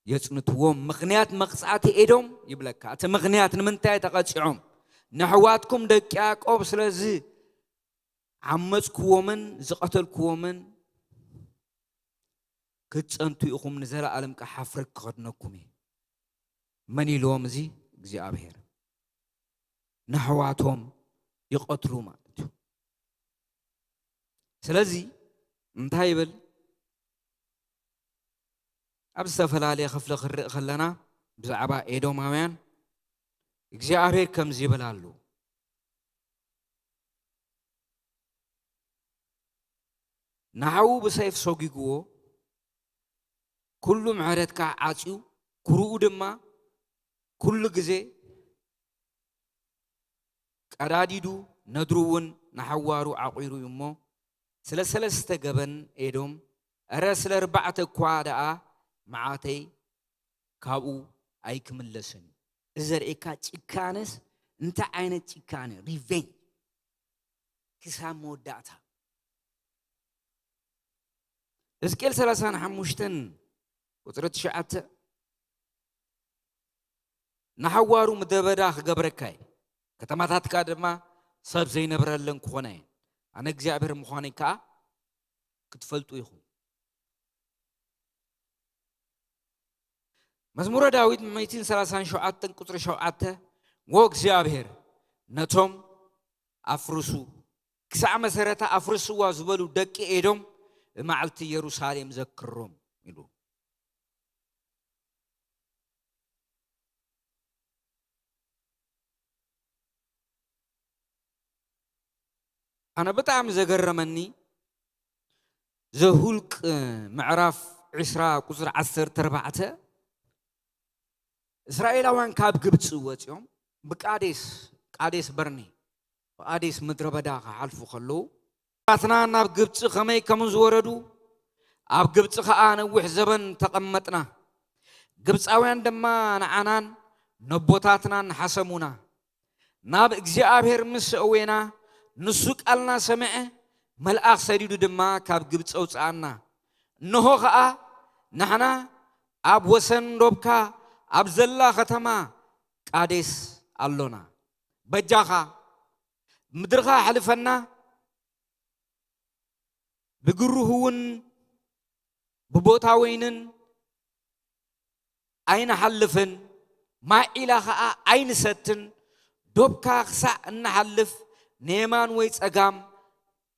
የጽንትዎም። ምኽንያት መቕጻዕቲ ኤዶም ይብለካ። እቲ ምኽንያት ንምንታይ ተቐጺዖም? ነሕዋትኩም ደቂ ያዕቆብ ስለዚ ዓመጽክዎምን ዝቐተልክዎምን ክትጸንቱ ኢኹም፣ ንዘለኣለም ከኣ ሓፍረት ክኸድነኩም እዩ። መን ኢልዎም እዚ? እግዚኣብሔር። ነሕዋቶም ይቐትሉ ማለት እዩ። ስለዚ እንታይ ይብል? ኣብ ዝተፈላለየ ክፍሊ ክንርኢ ከለና ብዛዕባ ኤዶማውያን እግዚኣብሔር ከምዚ ይብል ኣሎ። ንሓዉ ብሰይፍ ሰጒግዎ፣ ኩሉ ምሕረትካ ዓጽዩ፣ ኩርኡ ድማ ኩሉ ግዜ ቀዳዲዱ፣ ነድሩ እውን ንሓዋሩ ዓቑሩ እዩ እሞ፣ ስለ ሰለስተ ገበን ኤዶም፣ እረ ስለ ኣርባዕተ እኳ ደኣ መዓተይ ካብኡ ኣይክምለስን እዩ። እዚ ዘርእየካ ጭካነስ እንታይ ዓይነት ጭካነ፣ ሪቬንጅ ክሳብ መወዳእታ። ሕዝቅኤል ሰላሳን ሓሙሽተን ቁጽሪ ትሽዓተ፣ ንሓዋሩ ምድረ በዳ ክገብረካ እየ፣ ከተማታትካ ድማ ሰብ ዘይነብረለን ክኾና እየን። ኣነ እግዚኣብሔር ምዃነይ ከኣ ክትፈልጡ ኢኹም። መዝሙረ ዳዊት ሚእትን ሰላሳን ሸውዓተን ቁጽሪ ሸውዓተ፣ ዎ እግዚኣብሔር ነቶም ኣፍርሱ፣ ክሳዕ መሰረታ ኣፍርስዋ ዝበሉ ደቂ ኤዶም ብመዓልቲ ኢየሩሳሌም ዘክሮም ኢሉ። ኣነ ብጣዕሚ ዘገረመኒ ዘሁልቅ ምዕራፍ ዕስራ ቁጽሪ ዓሰርተ ኣርባዕተ፣ እስራኤላውያን ካብ ግብፂ ወፂኦም ብቃዴስ፣ ቃዴስ በርኔ፣ ብቃዴስ ምድረ በዳ ክሓልፉ ከለዉ፣ ኣባትና ናብ ግብፂ ከመይ ከም ዝወረዱ፣ ኣብ ግብፂ ኸዓ ነዊሕ ዘበን ተቐመጥና። ግብፃውያን ድማ ንዓናን ነቦታትናን ሓሰሙና። ናብ እግዚኣብሔር ምስ ኣእዌና፣ ንሱ ቃልና ሰምዐ፣ መልኣኽ ሰዲዱ ድማ ካብ ግብፂ ኣውፅኣና። እንሆ ኸዓ ንሕና ኣብ ወሰን ዶብካ ኣብ ዘላ ኸተማ ቃዴስ ኣሎና። በጃኻ ምድርኻ ኣሕልፈና፣ ብግሩህ እውን ብቦታ ወይንን ኣይንሓልፍን፣ ማይ ዒላ ኸዓ ኣይንሰትን፣ ዶብካ ክሳዕ እንሓልፍ ንየማን ወይ ጸጋም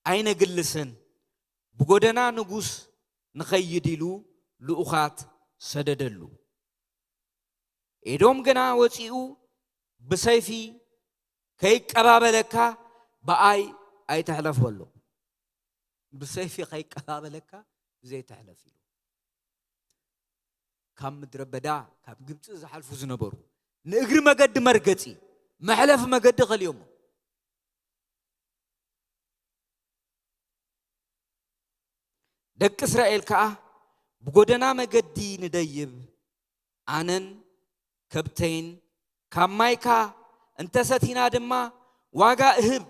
ኣይነግልስን፣ ብጎደና ንጉስ ንኸይድ ኢሉ ልኡኻት ሰደደሉ። ኤዶም ግና ወፂኡ ብሰይፊ ከይቀባበለካ ብኣይ ኣይትሕለፍ በሎ። ብሰይፊ ከይቀባበለካ ብዘይ ትሕለፍ ኢሉ። ካብ ምድረ በዳ፣ ካብ ግብፂ ዝሓልፉ ዝነበሩ ንእግሪ መገዲ መርገፂ፣ መሕለፊ መገዲ ከልዮሞ። ደቂ እስራኤል ከኣ ብጎደና መገዲ ንደይብ፣ ኣነን ከብተይን ካብ ማይካ እንተሰቲና ድማ ዋጋ እህብ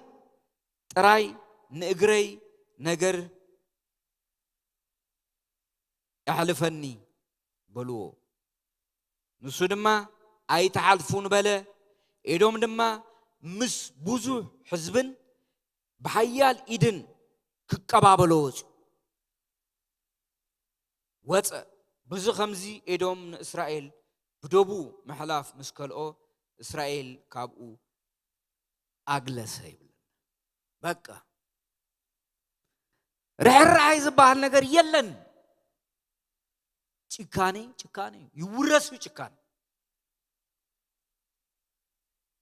ጥራይ፣ ንእግረይ ነገር ኣሕልፈኒ በልዎ። ንሱ ድማ ኣይትሓልፉን በለ። ኤዶም ድማ ምስ ብዙሕ ሕዝብን ብሓያል ኢድን ክቀባበሎ ወፁ። ወፀ። ብዚ ኸምዚ ኤዶም ንእስራኤል ብደቡ ምሕላፍ ምስ ከልኦ፣ እስራኤል ካብኡ ኣግለሰ ይብለና። በቃ ርሕራይ ዝበሃል ነገር የለን። ጭካኔ ጭካኔ ይውረስ እዩ። ጭካኔ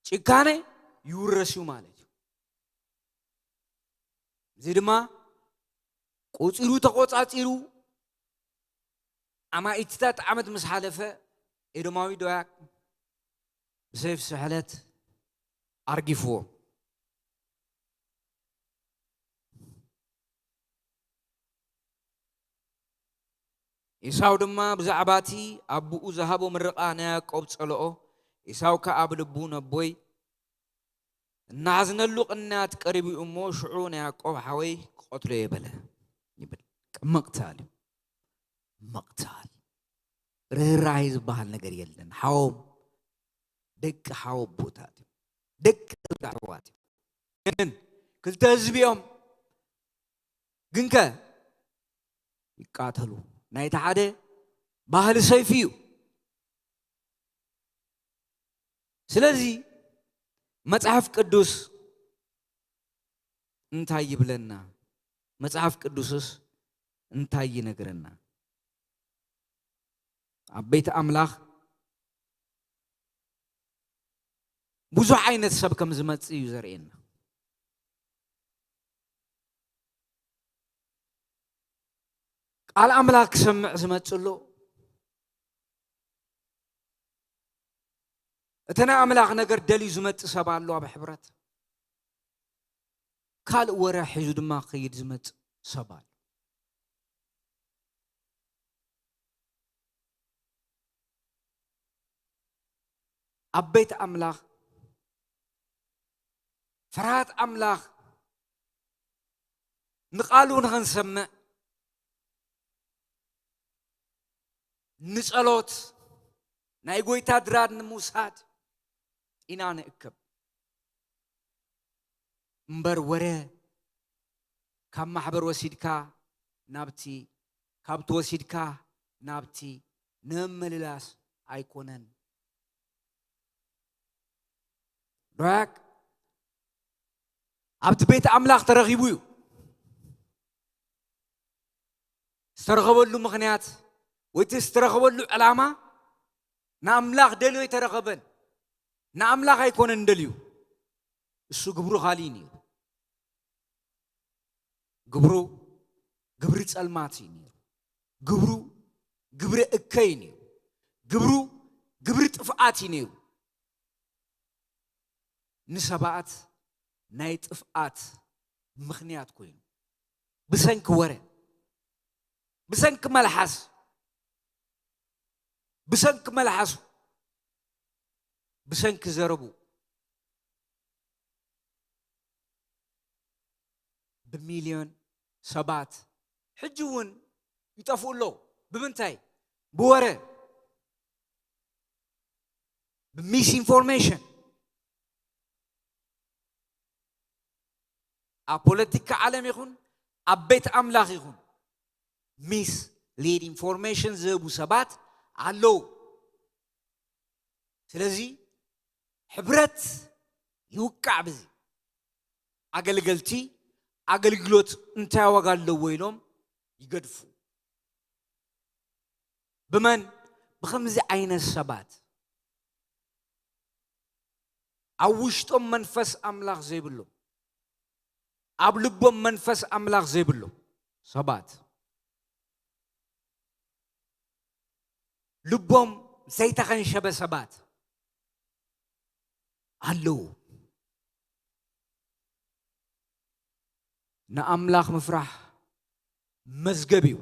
ጭካኔ ይውረስ እዩ ማለት እዩ። እዚ ድማ ቆጺሩ ተቆጻጺሩ ኣማኢትታት ዓመት ምስ ሓለፈ ኤዶማዊ ዶያክ ብሰይፍ ስሕለት ኣርጊፍዎ። ኤሳው ድማ ብዛዕባ እቲ ኣቦኡ ዝሃቦ ምርቓ ንያዕቆብ ጸልኦ። ኤሳው ከኣ ኣብ ልቡ፣ ነቦይ እናሓዝነሉ ቅንያት ቀሪቡ እዩ እሞ፣ ሽዑ ንያዕቆብ ሓወይ ክቐትሎ እየ በለ ይብል። ምቕታል እዩ። ምቕታል። ርህራሄ ዝበሃል ነገር የለን። ሓዎም፣ ደቂ ሓወቦታት እዮም። ደቂ ኣሕዋት እዮም። ግን ክልተ ህዝቢ እዮም። ግንከ ይቃተሉ። ናይቲ ሓደ ባህሊ ሰይፊ እዩ። ስለዚ መጽሓፍ ቅዱስ እንታይ ይብለና? መጽሓፍ ቅዱስስ እንታይ ይነግረና? ኣብ ቤት ኣምላኽ ብዙሕ ዓይነት ሰብ ከም ዝመጽእ እዩ ዘርእየና። ቃል ኣምላኽ ክሰምዕ ዝመጽእ ኣሎ። እቲ ናይ ኣምላኽ ነገር ደልዩ ዝመጽእ ሰብ ኣሎ። ኣብ ሕብረት ካልእ ወረ ሒዙ ድማ ክኸይድ ዝመጽእ ሰብ ኣሎ። ኣብ ቤት ኣምላኽ ፍርሃት ኣምላኽ ንቓሉ ንኽንሰምዕ፣ ንጸሎት፣ ናይ ጐይታ ድራር ንምውሳድ ኢና ንእከብ። እምበር ወረ ካብ ማሕበር ወሲድካ ናብቲ፣ ካብቲ ወሲድካ ናብቲ ንምምልላስ ኣይኮነን። ዶያክ ኣብቲ ቤት ኣምላኽ ተረኺቡ እዩ። ዝተረኸበሉ ምኽንያት ወይ እቲ ዝተረኸበሉ ዕላማ ንኣምላኽ ደልዮ ኣይተረኸበን። ንኣምላኽ ኣይኮነን ደልዩ። እሱ ግብሩ ካልእ እዩ ነይሩ። ግብሩ ግብሪ ጸልማት እዩ ነይሩ። ግብሩ ግብሪ እከይ እዩ ነይሩ። ግብሩ ግብሪ ጥፍኣት እዩ ነይሩ። ንሰባት ናይ ጥፍኣት ምኽንያት ኮይኑ ብሰንኪ ወረ፣ ብሰንኪ መልሓስ፣ ብሰንኪ መልሓሱ፣ ብሰንኪ ዘረቡ ብሚልዮን ሰባት ሕጂ እውን ይጠፍኡ ኣለዉ። ብምንታይ? ብወረ፣ ብሚስኢንፎርሜሽን። ኣብ ፖለቲካ ዓለም ይኹን ኣብ ቤት ኣምላኽ ይኹን ሚስ ሊድ ኢንፎርሜሽን ዝህቡ ሰባት ኣለዉ። ስለዚ ሕብረት ይውቃዕ። ብዚ ኣገልገልቲ ኣገልግሎት እንታይ ዋጋ ኣለዎ ኢሎም ይገድፉ። ብመን? ብኸምዚ ዓይነት ሰባት፣ ኣብ ውሽጦም መንፈስ ኣምላኽ ዘይብሎም፣ ኣብ ልቦም መንፈስ ኣምላኽ ዘይብሎም ሰባት፣ ልቦም ዘይተኸንሸበ ሰባት ኣለዉ። ንኣምላኽ ምፍራሕ መዝገብ እዩ።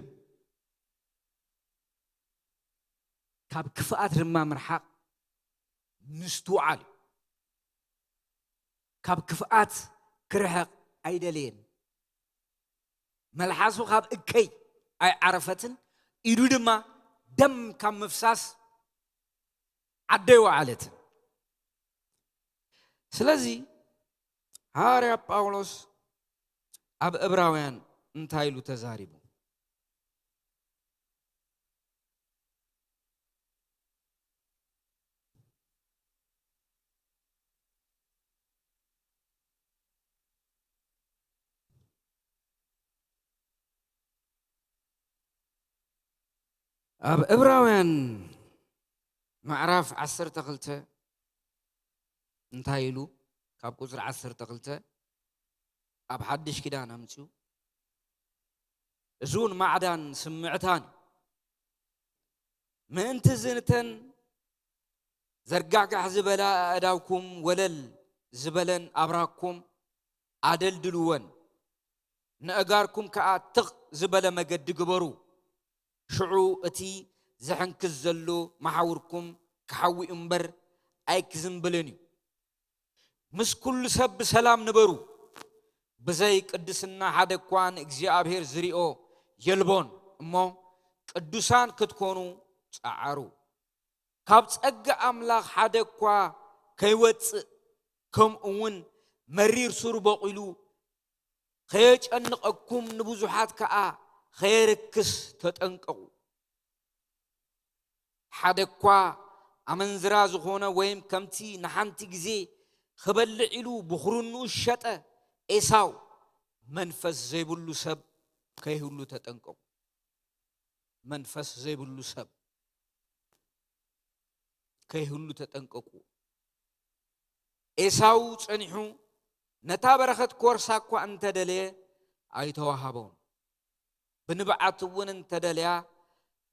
ካብ ክፍኣት ድማ ምርሓቕ ምስትውዓል እዩ። ካብ ክፍኣት ክርሕቕ ኣይደለየን። መልሓሱ ካብ እከይ ኣይዓረፈትን፣ ኢዱ ድማ ደም ካብ ምፍሳስ ዓዲ ኣይወዓለትን። ስለዚ ሃዋርያ ጳውሎስ ኣብ ዕብራውያን እንታይ ኢሉ ተዛሪቡ? ኣብ ዕብራውያን ምዕራፍ ዓሰርተ ክልተ እንታይ ኢሉ? ካብ ቁጽሪ ዓሰርተ ክልተ ኣብ ሓድሽ ኪዳን ኣምጺኡ፣ እዚ እውን ማዕዳን ስምዕታን እዩ። ምእንቲ እዚ ንተን ዘርጋሕጋሕ ዝበላ ኣእዳውኩም ወለል ዝበለን ኣብራኩም ኣደልድልወን፣ ንእጋርኩም ከኣ ትኽ ዝበለ መገዲ ግበሩ። ሽዑ እቲ ዝሕንክስ ዘሎ መሓውርኩም ክሓዊ እምበር ኣይክዝንብልን እዩ። ምስ ኩሉ ሰብ ብሰላም ንበሩ። ብዘይ ቅድስና ሓደ እኳ ንእግዚኣብሔር ዝሪኦ የልቦን እሞ፣ ቅዱሳን ክትኮኑ ጸዓሩ። ካብ ጸጋ ኣምላኽ ሓደ እኳ ከይወጽእ፣ ከምኡ እውን መሪር ሱር በቒሉ ከየጨንቐኩም፣ ንብዙሓት ከኣ ከየርክስ ተጠንቀቑ። ሓደ እኳ ኣመንዝራ ዝኾነ ወይም ከምቲ ንሓንቲ ግዜ ክበልዕ ኢሉ ብኹርንኡ ዝሸጠ ኤሳው መንፈስ ዘይብሉ ሰብ ከይህሉ ተጠንቀቑ። መንፈስ ዘይብሉ ሰብ ከይህሉ ተጠንቀቑ። ኤሳው ጸኒሑ ነታ በረኸት ክወርሳ እኳ እንተደለየ ኣይተዋሃቦን። ብንብዓት እውን እንተደልያ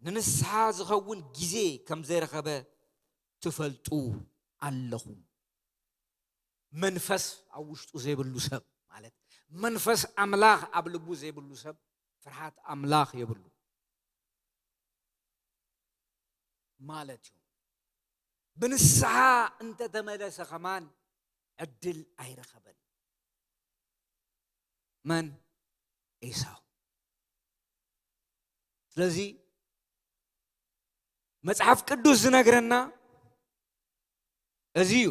ንንስሓ ዝኸውን ግዜ ከም ዘይረኸበ ትፈልጡ ኣለኹም። መንፈስ ኣብ ውሽጡ ዘይብሉ ሰብ፣ ማለት መንፈስ ኣምላኽ ኣብ ልቡ ዘይብሉ ሰብ ፍርሃት ኣምላኽ የብሉ ማለት እዩ። ብንስሓ እንተተመለሰ ከማን ዕድል ኣይረኸበን። መን? ኤሳው። ስለዚ መጽሓፍ ቅዱስ ዝነግረና እዚ እዩ።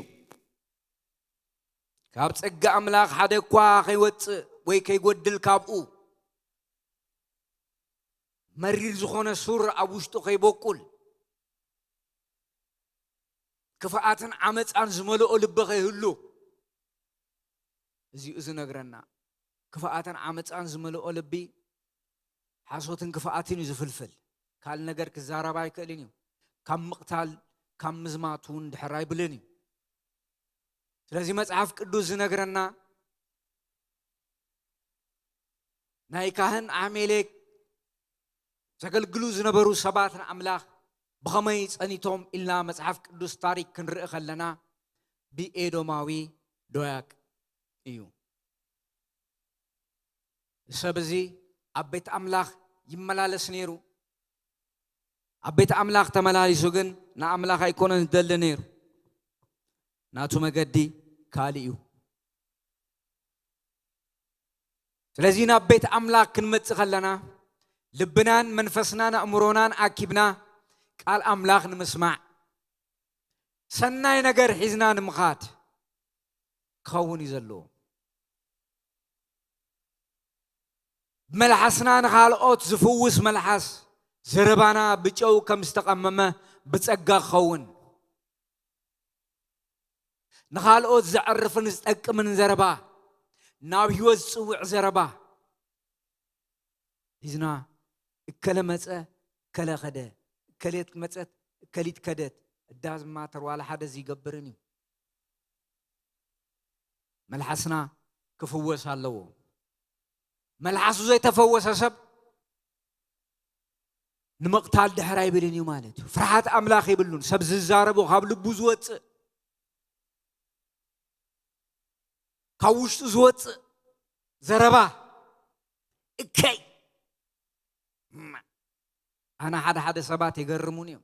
ካብ ጸጋ ኣምላኽ ሓደ እኳ ከይወጽእ ወይ ከይጎድል፣ ካብኡ መሪር ዝኾነ ሱር ኣብ ውሽጡ ከይበቁል፣ ክፍኣትን ዓመጻን ዝመልኦ ልቢ ከይህሉ፣ እዚኡ ዝነግረና። ክፍኣትን ዓመጻን ዝመልኦ ልቢ ሓሶትን ክፍኣትን እዩ ዝፍልፍል። ካልእ ነገር ክዛረብ ኣይክእልን እዩ። ካብ ምቕታል፣ ካብ ምዝማት እውን ድሕር ኣይብልን እዩ። ስለዚ መጽሓፍ ቅዱስ ዝነግረና፣ ናይ ካህን ኣሜሌክ ዘገልግሉ ዝነበሩ ሰባት ንኣምላኽ ብኸመይ ጸኒቶም ኢልና መጽሓፍ ቅዱስ ታሪኽ ክንርኢ ከለና፣ ብኤዶማዊ ዶያቅ እዩ። ሰብ እዚ ኣብ ቤት ኣምላኽ ይመላለስ ነይሩ። ኣብ ቤት ኣምላኽ ተመላሊሱ ግን ንኣምላኽ ኣይኮነን ዝደሊ ነይሩ። ናቱ መገዲ ካልእ እዩ። ስለዚ ናብ ቤት ኣምላኽ ክንመጽእ ከለና፣ ልብናን መንፈስናን ኣእምሮናን ኣኪብና ቃል ኣምላኽ ንምስማዕ፣ ሰናይ ነገር ሒዝና ንምኻድ ክኸውን እዩ ዘለዎ። ብመልሓስና ንኻልኦት ዝፍውስ መልሓስ፣ ዘረባና ብጨው ከም ዝተቐመመ ብጸጋ ክኸውን፣ ንኻልኦት ዘዕርፍን ዝጠቅምን ዘረባ፣ ናብ ህይወት ዝጽውዕ ዘረባ ሒዝና፣ እከለ መጸ፣ እከለ ኸደ፣ እከሌት መጸት፣ እከሊት ከደት፣ it doesn't matter፣ ዋላ ሓደ ዝይገብርን እዩ። መልሓስና ክፍወስ ኣለዎ። መልሓሱ ዘይተፈወሰ ሰብ ንምቕታል ድሕር ኣይብልን እዩ ማለት እዩ። ፍርሃት ኣምላኽ የብሉን። ሰብ ዝዛረቦ ካብ ልቡ ዝወጽእ፣ ካብ ውሽጡ ዝወጽእ ዘረባ እከይ። እማ፣ ኣነ ሓደ ሓደ ሰባት የገርሙን እዮም።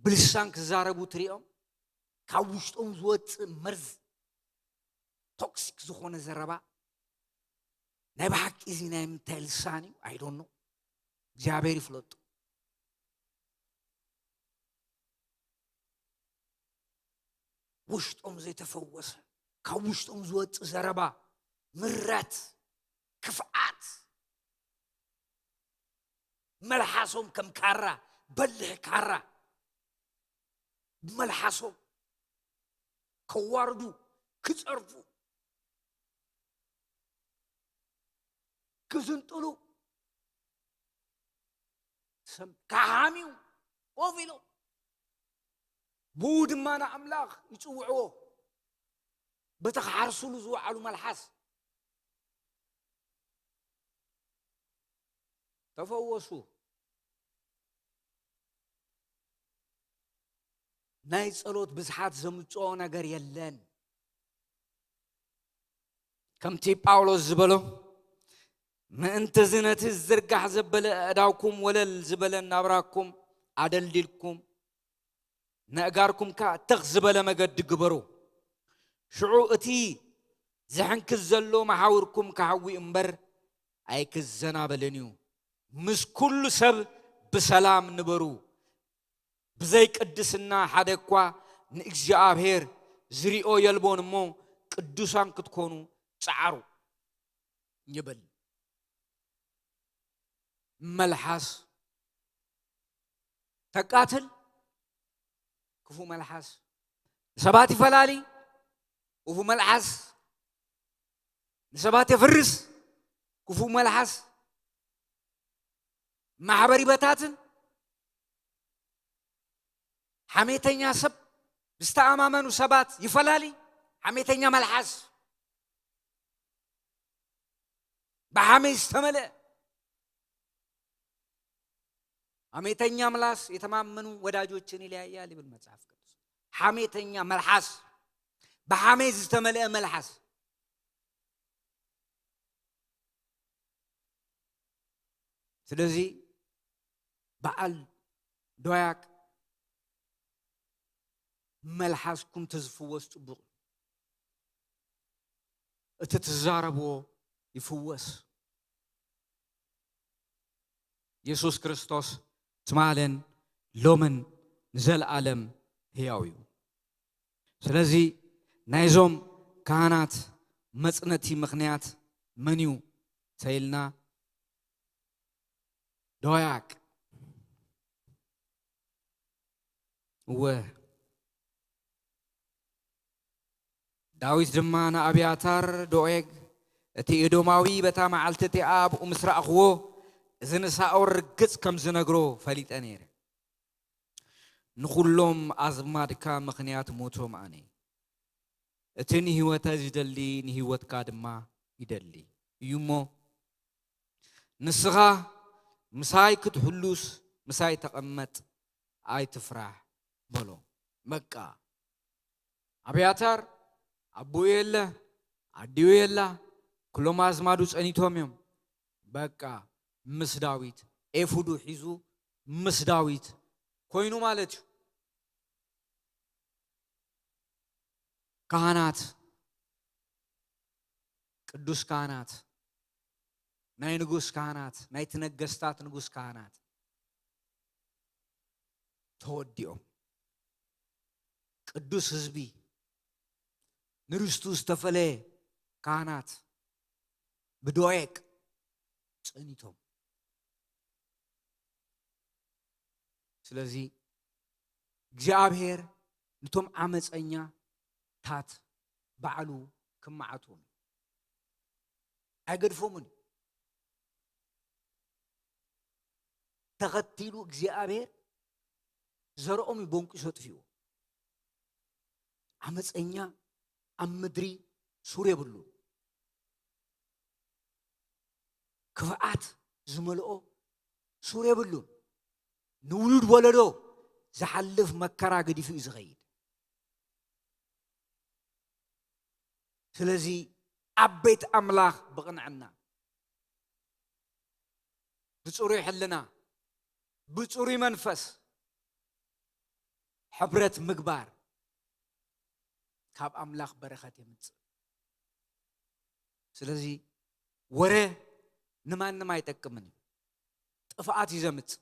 ብልሳን ክዛረቡ ትሪኦም፣ ካብ ውሽጦም ዝወጽእ መርዝ፣ ቶክሲክ ዝኾነ ዘረባ። ናይ ብሓቂ እዚ ናይ ምንታይ ልሳን እዩ? I don't know። እግዚኣብሔር ይፍለጡ። ውሽጦም ዘይተፈወሰ፣ ካብ ውሽጦም ዝወጽእ ዘረባ፣ ምረት፣ ክፍኣት፣ መልሓሶም ከም ካራ፣ በልሕ ካራ፣ ብመልሓሶም ከዋርዱ፣ ክጸርፉ፣ ክዝንጥሉ፣ ሰም-፣ ክሓምዩ ኮፍ ኢሎም፣ ብኡ ድማ ንኣምላኽ ይጽውዕዎ። በቲ ክሓርስሉ ዝወዓሉ መልሓስ ተፈወሱ። ናይ ጸሎት ብዝሓት ዘምጽኦ ነገር የለን። ከምቲ ጳውሎስ ዝበሎ፣ ምእንትዚ ነቲ ዝዝርጋሕ ዘበለ ኣእዳውኩም ወለል ዝበለ ናብራኩም ኣደልዲልኩም፣ ነእጋርኩም ከኣ ትኽ ዝበለ መገዲ ግበሩ። ሽዑ እቲ ዝሕንክስ ዘሎ መሓውርኩም ክሓዊ እምበር ኣይክዘናበልን እዩ። ምስ ኩሉ ሰብ ብሰላም ንበሩ። ብዘይ ቅድስና ሓደ እኳ ንእግዚኣብሔር ዝሪኦ የልቦን እሞ፣ ቅዱሳን ክትኮኑ ጸዓሩ ይብል። መልሓስ ተቃትል፣ ክፉእ መልሓስ ንሰባት ይፈላሊ፣ ክፉእ መልሓስ ንሰባት የፍርስ፣ ክፉእ መልሓስ ማሕበር ይበታትን፣ ሓሜተኛ ሰብ ዝተኣማመኑ ሰባት ይፈላሊ። ሓሜተኛ መልሓስ፣ ብሓሜት ዝተመልአ፣ ሐሜተኛ ምላስ የተማመኑ ወዳጆችን ይለያያል ይብል መጽሐፍ ቅዱስ። ሐሜተኛ መልሓስ፣ ብሐሜት ዝተመልአ መልሓስ። ስለዚ በዓል ዶያቅ መልሓስኩም ተዝፍወስ ጽቡቕ እዩ። እቲ ትዛረብዎ ይፍወስ። የሱስ ክርስቶስ ትማልን ሎምን ንዘለኣለም ህያው እዩ። ስለዚ ናይዞም ካህናት መጽነቲ ምኽንያት መን እዩ ተይልና ዶያቅ እወ ዳዊት ድማ ንኣብያታር ዶኤግ እቲ ኤዶማዊ በታ መዓልቲ እቲኣ ኣብኡ ምስ ረኣኽዎ እዚ ንሳኦል ርግጽ ከም ዝነግሮ ፈሊጠ ነይረ። ንኹሎም ኣዝማድካ ምኽንያት ሞቶም ኣነ እቲ ንህይወተ ዝደሊ ንህይወትካ ድማ ይደሊ እዩ እሞ ንስኻ ምሳይ ክትሕሉስ ምሳይ ተቐመጥ ኣይትፍራሕ በሎ። በቃ ኣብያታር ኣቦኡ የለ ኣዲኡ የላ ኩሎም ኣዝማዱ ጸኒቶም እዮም። በቃ ምስ ዳዊት ኤፉዱ ሒዙ ምስ ዳዊት ኮይኑ ማለት እዩ። ካህናት ቅዱስ ካህናት ናይ ንጉስ ካህናት ናይቲ ነገስታት ንጉስ ካህናት ተወዲኦም ቅዱስ ህዝቢ ንርስቱ ዝተፈለየ ካህናት ብዶየቅ ጸኒቶም። ስለዚ እግዚኣብሔር ነቶም ዓመፀኛታት ባዕሉ ክመዓትዎም እዩ። ኣይገድፎምን እዩ። ተኸቲሉ እግዚኣብሔር ዘርኦም እዩ ቦንቂሶ ጥፊዎ። ዓመፀኛ ኣብ ምድሪ ሱር የብሉን። ክፍኣት ዝመልኦ ሱር የብሉን። ንውሉድ ወለዶ ዝሓልፍ መከራ ገዲፉ እዩ ዝኸይድ። ስለዚ ኣብ ቤት ኣምላኽ ብቕንዕና ብጽሩይ ሕልና ብጽሩይ መንፈስ ሕብረት ምግባር ካብ ኣምላኽ በረኸት የምጽእ። ስለዚ ወረ ንማንም ኣይጠቅምን እዩ። ጥፍኣት እዩ ዘምጽእ፣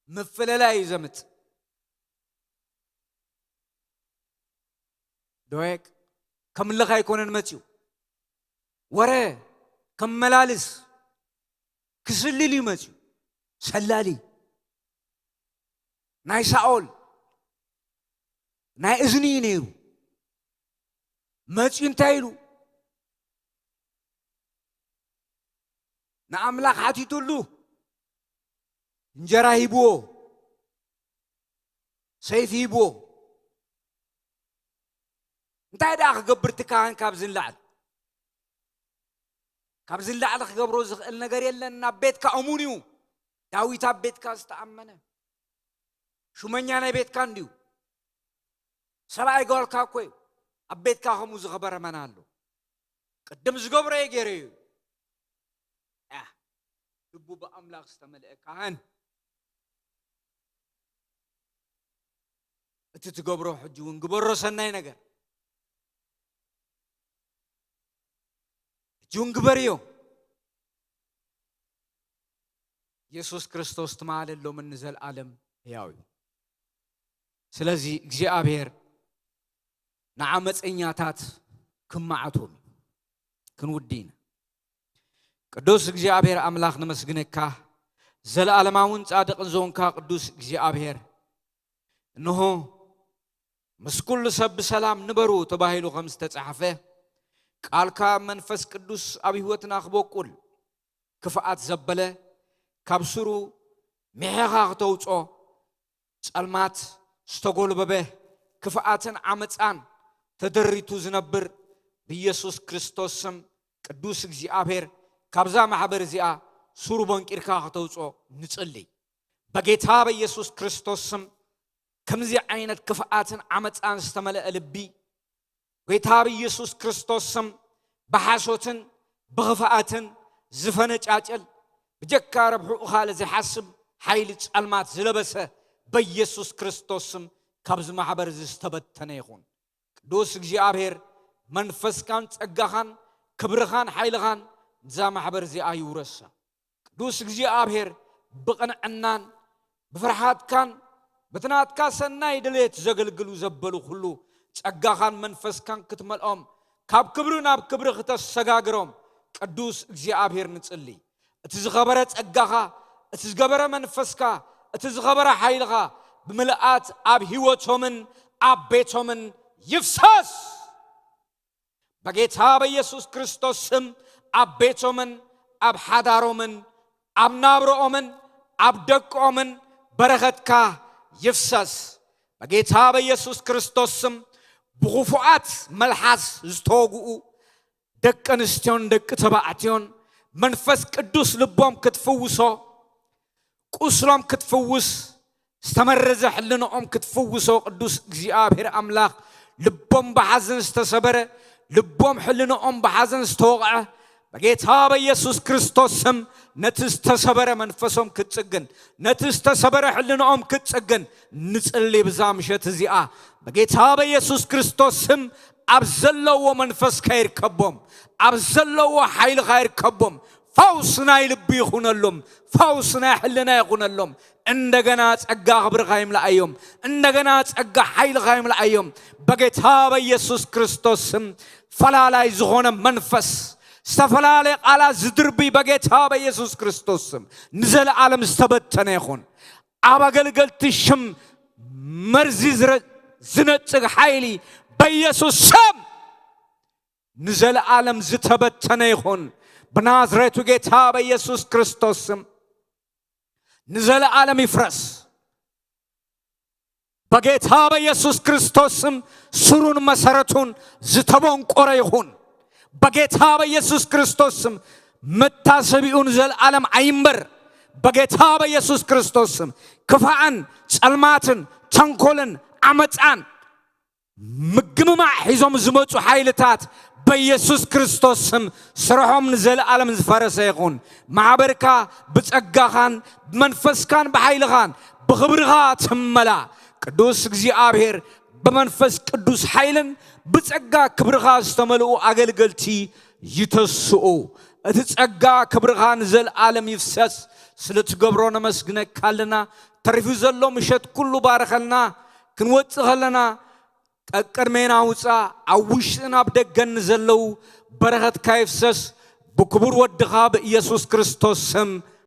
ምፍልላይ እዩ ዘምጽእ። ዶየቅ ከምልኽ ኣይኮነን መጽዩ፣ ወረ ከመላልስ ክስልል እዩ መጽዩ። ሰላሊ ናይ ሳኦል ናይ እዝኒ እዩ ነይሩ። መጽዩ እንታይ ኢሉ ንኣምላኽ ሓቲቱሉ እንጀራ ሂብዎ፣ ሰይፊ ሂብዎ። እንታይ ደኣ ክገብር እቲ ካህን ካብዚ ንላዕሊ ካብዚ ንላዕሊ ክገብሮ ዝኽእል ነገር የለን። ኣብ ቤትካ እሙን እዩ። ዳዊት ኣብ ቤትካ ዝተኣመነ ሹመኛ ናይ ቤትካ እንድዩ። ሰብኣይ ጓልካ እኮ እዩ። ኣብ ቤትካ ከምኡ ዝኸበረ መን ኣሎ? ቅድም ዝገብሮ እየ ገይረ እዩ። ልቡ ብኣምላኽ ዝተመልአ ካህን እቲ ትገብሮ ሕጂ እውን ግበሮ ሰናይ ነገር ሕጂ እውን ግበርዮ። የሱስ ክርስቶስ ትማሊ ሎምን ንዘለኣለም ሕያው እዩ። ስለዚ እግዚኣብሔር ንዓመፀኛታት ክመዓቶም እዩ። ክንውዲ ኢና። ቅዱስ እግዚኣብሔር ኣምላኽ ነመስግነካ። ዘለኣለማውን ጻድቕን ዝኾንካ ቅዱስ እግዚኣብሔር፣ እንሆ ምስ ኩሉ ሰብ ብሰላም ንበሩ ተባሂሉ ከም ዝተጻሕፈ፣ ቃልካ መንፈስ ቅዱስ ኣብ ህይወትና ክበቁል፣ ክፍኣት ዘበለ ካብ ስሩ ሚሒኻ ክተውጾ፣ ጸልማት ዝተጎልበበ፣ ክፍኣትን ዓመጻን ተደሪቱ ዝነብር ብኢየሱስ ክርስቶስ ስም ቅዱስ እግዚኣብሔር ካብዛ ማሕበር እዚኣ ስሩ በንቂርካ ክተውጾ ንጽሊ። በጌታ በኢየሱስ ክርስቶስ ስም ከምዚ ዓይነት ክፍኣትን ዓመፃን ዝተመልአ ልቢ ጌታ በኢየሱስ ክርስቶስ ስም ብሓሶትን ብኽፍኣትን ዝፈነጫጨል ብጀካ ረብሕኡ ካልእ ዝሓስብ ሓይሊ ጸልማት ዝለበሰ በኢየሱስ ክርስቶስ ስም ካብዚ ማሕበር እዚ ዝተበተነ ይኹን። ቅዱስ እግዚኣብሔር መንፈስካን ጸጋኻን ክብርኻን ሓይልኻን ንዛ ማሕበር እዚኣ ይውረሳ። ቅዱስ እግዚኣብሔር ብቕንዕናን ብፍርሓትካን በቲ ናትካ ሰናይ ድሌት ዘገልግሉ ዘበሉ ኩሉ ጸጋኻን መንፈስካን ክትመልኦም ካብ ክብሪ ናብ ክብሪ ክተሰጋግሮም ቅዱስ እግዚኣብሔር ንጽሊ። እቲ ዝኸበረ ጸጋኻ፣ እቲ ዝገበረ መንፈስካ፣ እቲ ዝኸበረ ሓይልኻ ብምልኣት ኣብ ህይወቶምን ኣብ ቤቶምን ይፍሰስ። በጌታ በኢየሱስ ክርስቶስ ስም ኣብ ቤቶምን ኣብ ሓዳሮምን ኣብ ናብረኦምን ኣብ ደቅኦምን በረኸትካ ይፍሰስ። በጌታ በኢየሱስ ክርስቶስ ስም ብኽፉኣት መልሓስ ዝተወግኡ ደቂ ኣንስትዮን ደቂ ተባዕትዮን መንፈስ ቅዱስ ልቦም ክትፍውሶ፣ ቁስሎም ክትፍውስ፣ ዝተመረዘ ሕልንኦም ክትፍውሶ ቅዱስ እግዚኣብሔር ኣምላኽ፣ ልቦም ብሓዘን ዝተሰበረ፣ ልቦም ሕልንኦም ብሓዘን ዝተወቕዐ በጌታ በኢየሱስ ክርስቶስ ስም ነቲ ዝተሰበረ መንፈሶም ክትጽግን፣ ነቲ ዝተሰበረ ሕልንኦም ክትጽግን ንጽሊ። ብዛ ምሸት እዚኣ በጌታ በኢየሱስ ክርስቶስ ስም ኣብ ዘለዎ መንፈስካ ይርከቦም፣ ኣብ ዘለዎ ሓይልኻ ይርከቦም። ፈውስ ናይ ልቢ ይኹነሎም፣ ፈውስ ናይ ሕልና ይኹነሎም። እንደገና ጸጋ ክብርኻ ይምላኣዮም፣ እንደገና ጸጋ ሓይልኻ ይምላኣዮም። በጌታ በኢየሱስ ክርስቶስ ስም ፈላላይ ዝኾነ መንፈስ፣ ዝተፈላለየ ቃላት ዝድርቢ በጌታ በኢየሱስ ክርስቶስ ስም ንዘለዓለም ዝተበተነ ይኹን። ኣብ ኣገልገልቲ ሽም መርዚ ዝረ- ዝነጽግ ሓይሊ በኢየሱስ ስም ንዘለዓለም ዝተበተነ ይኹን። ብናዝሬቱ ጌታ በኢየሱስ ክርስቶስ ስም ንዘለዓለም ይፍረስ። በጌታ በኢየሱስ ክርስቶስ ስም ስሩን መሰረቱን ዝተቦንቆረ ይኹን። በጌታ በኢየሱስ ክርስቶስ ስም መታሰቢኡ ንዘለዓለም ኣይንበር። በጌታ በኢየሱስ ክርስቶስ ስም ክፋእን ጸልማትን ተንኮልን ዓመጻን ምግምማዕ ሒዞም ዝመጹ ሓይልታት በኢየሱስ ክርስቶስ ስም ስርሖም ንዘለዓለም ዝፈረሰ ይኹን። ማሕበርካ ብጸጋኻን ብመንፈስካን ብሓይልኻን ብኽብርኻ ትመላ። ቅዱስ እግዚኣብሔር ብመንፈስ ቅዱስ ሓይልን ብጸጋ ክብርኻ ዝተመልኡ ኣገልገልቲ ይተስኡ። እቲ ጸጋ ክብርኻ ንዘለዓለም ይፍሰስ። ስለ ትገብሮ ነመስግነካ ኣለና። ተሪፉ ዘሎ ምሸት ኩሉ ባርኸልና። ክንወጽእ ከለና ቀቅድሜና ውጻእ። ኣብ ውሽጥን ኣብ ደገን ንዘለዉ በረኸትካ ይፍሰስ። ብክቡር ወድኻ ብኢየሱስ ክርስቶስ ስም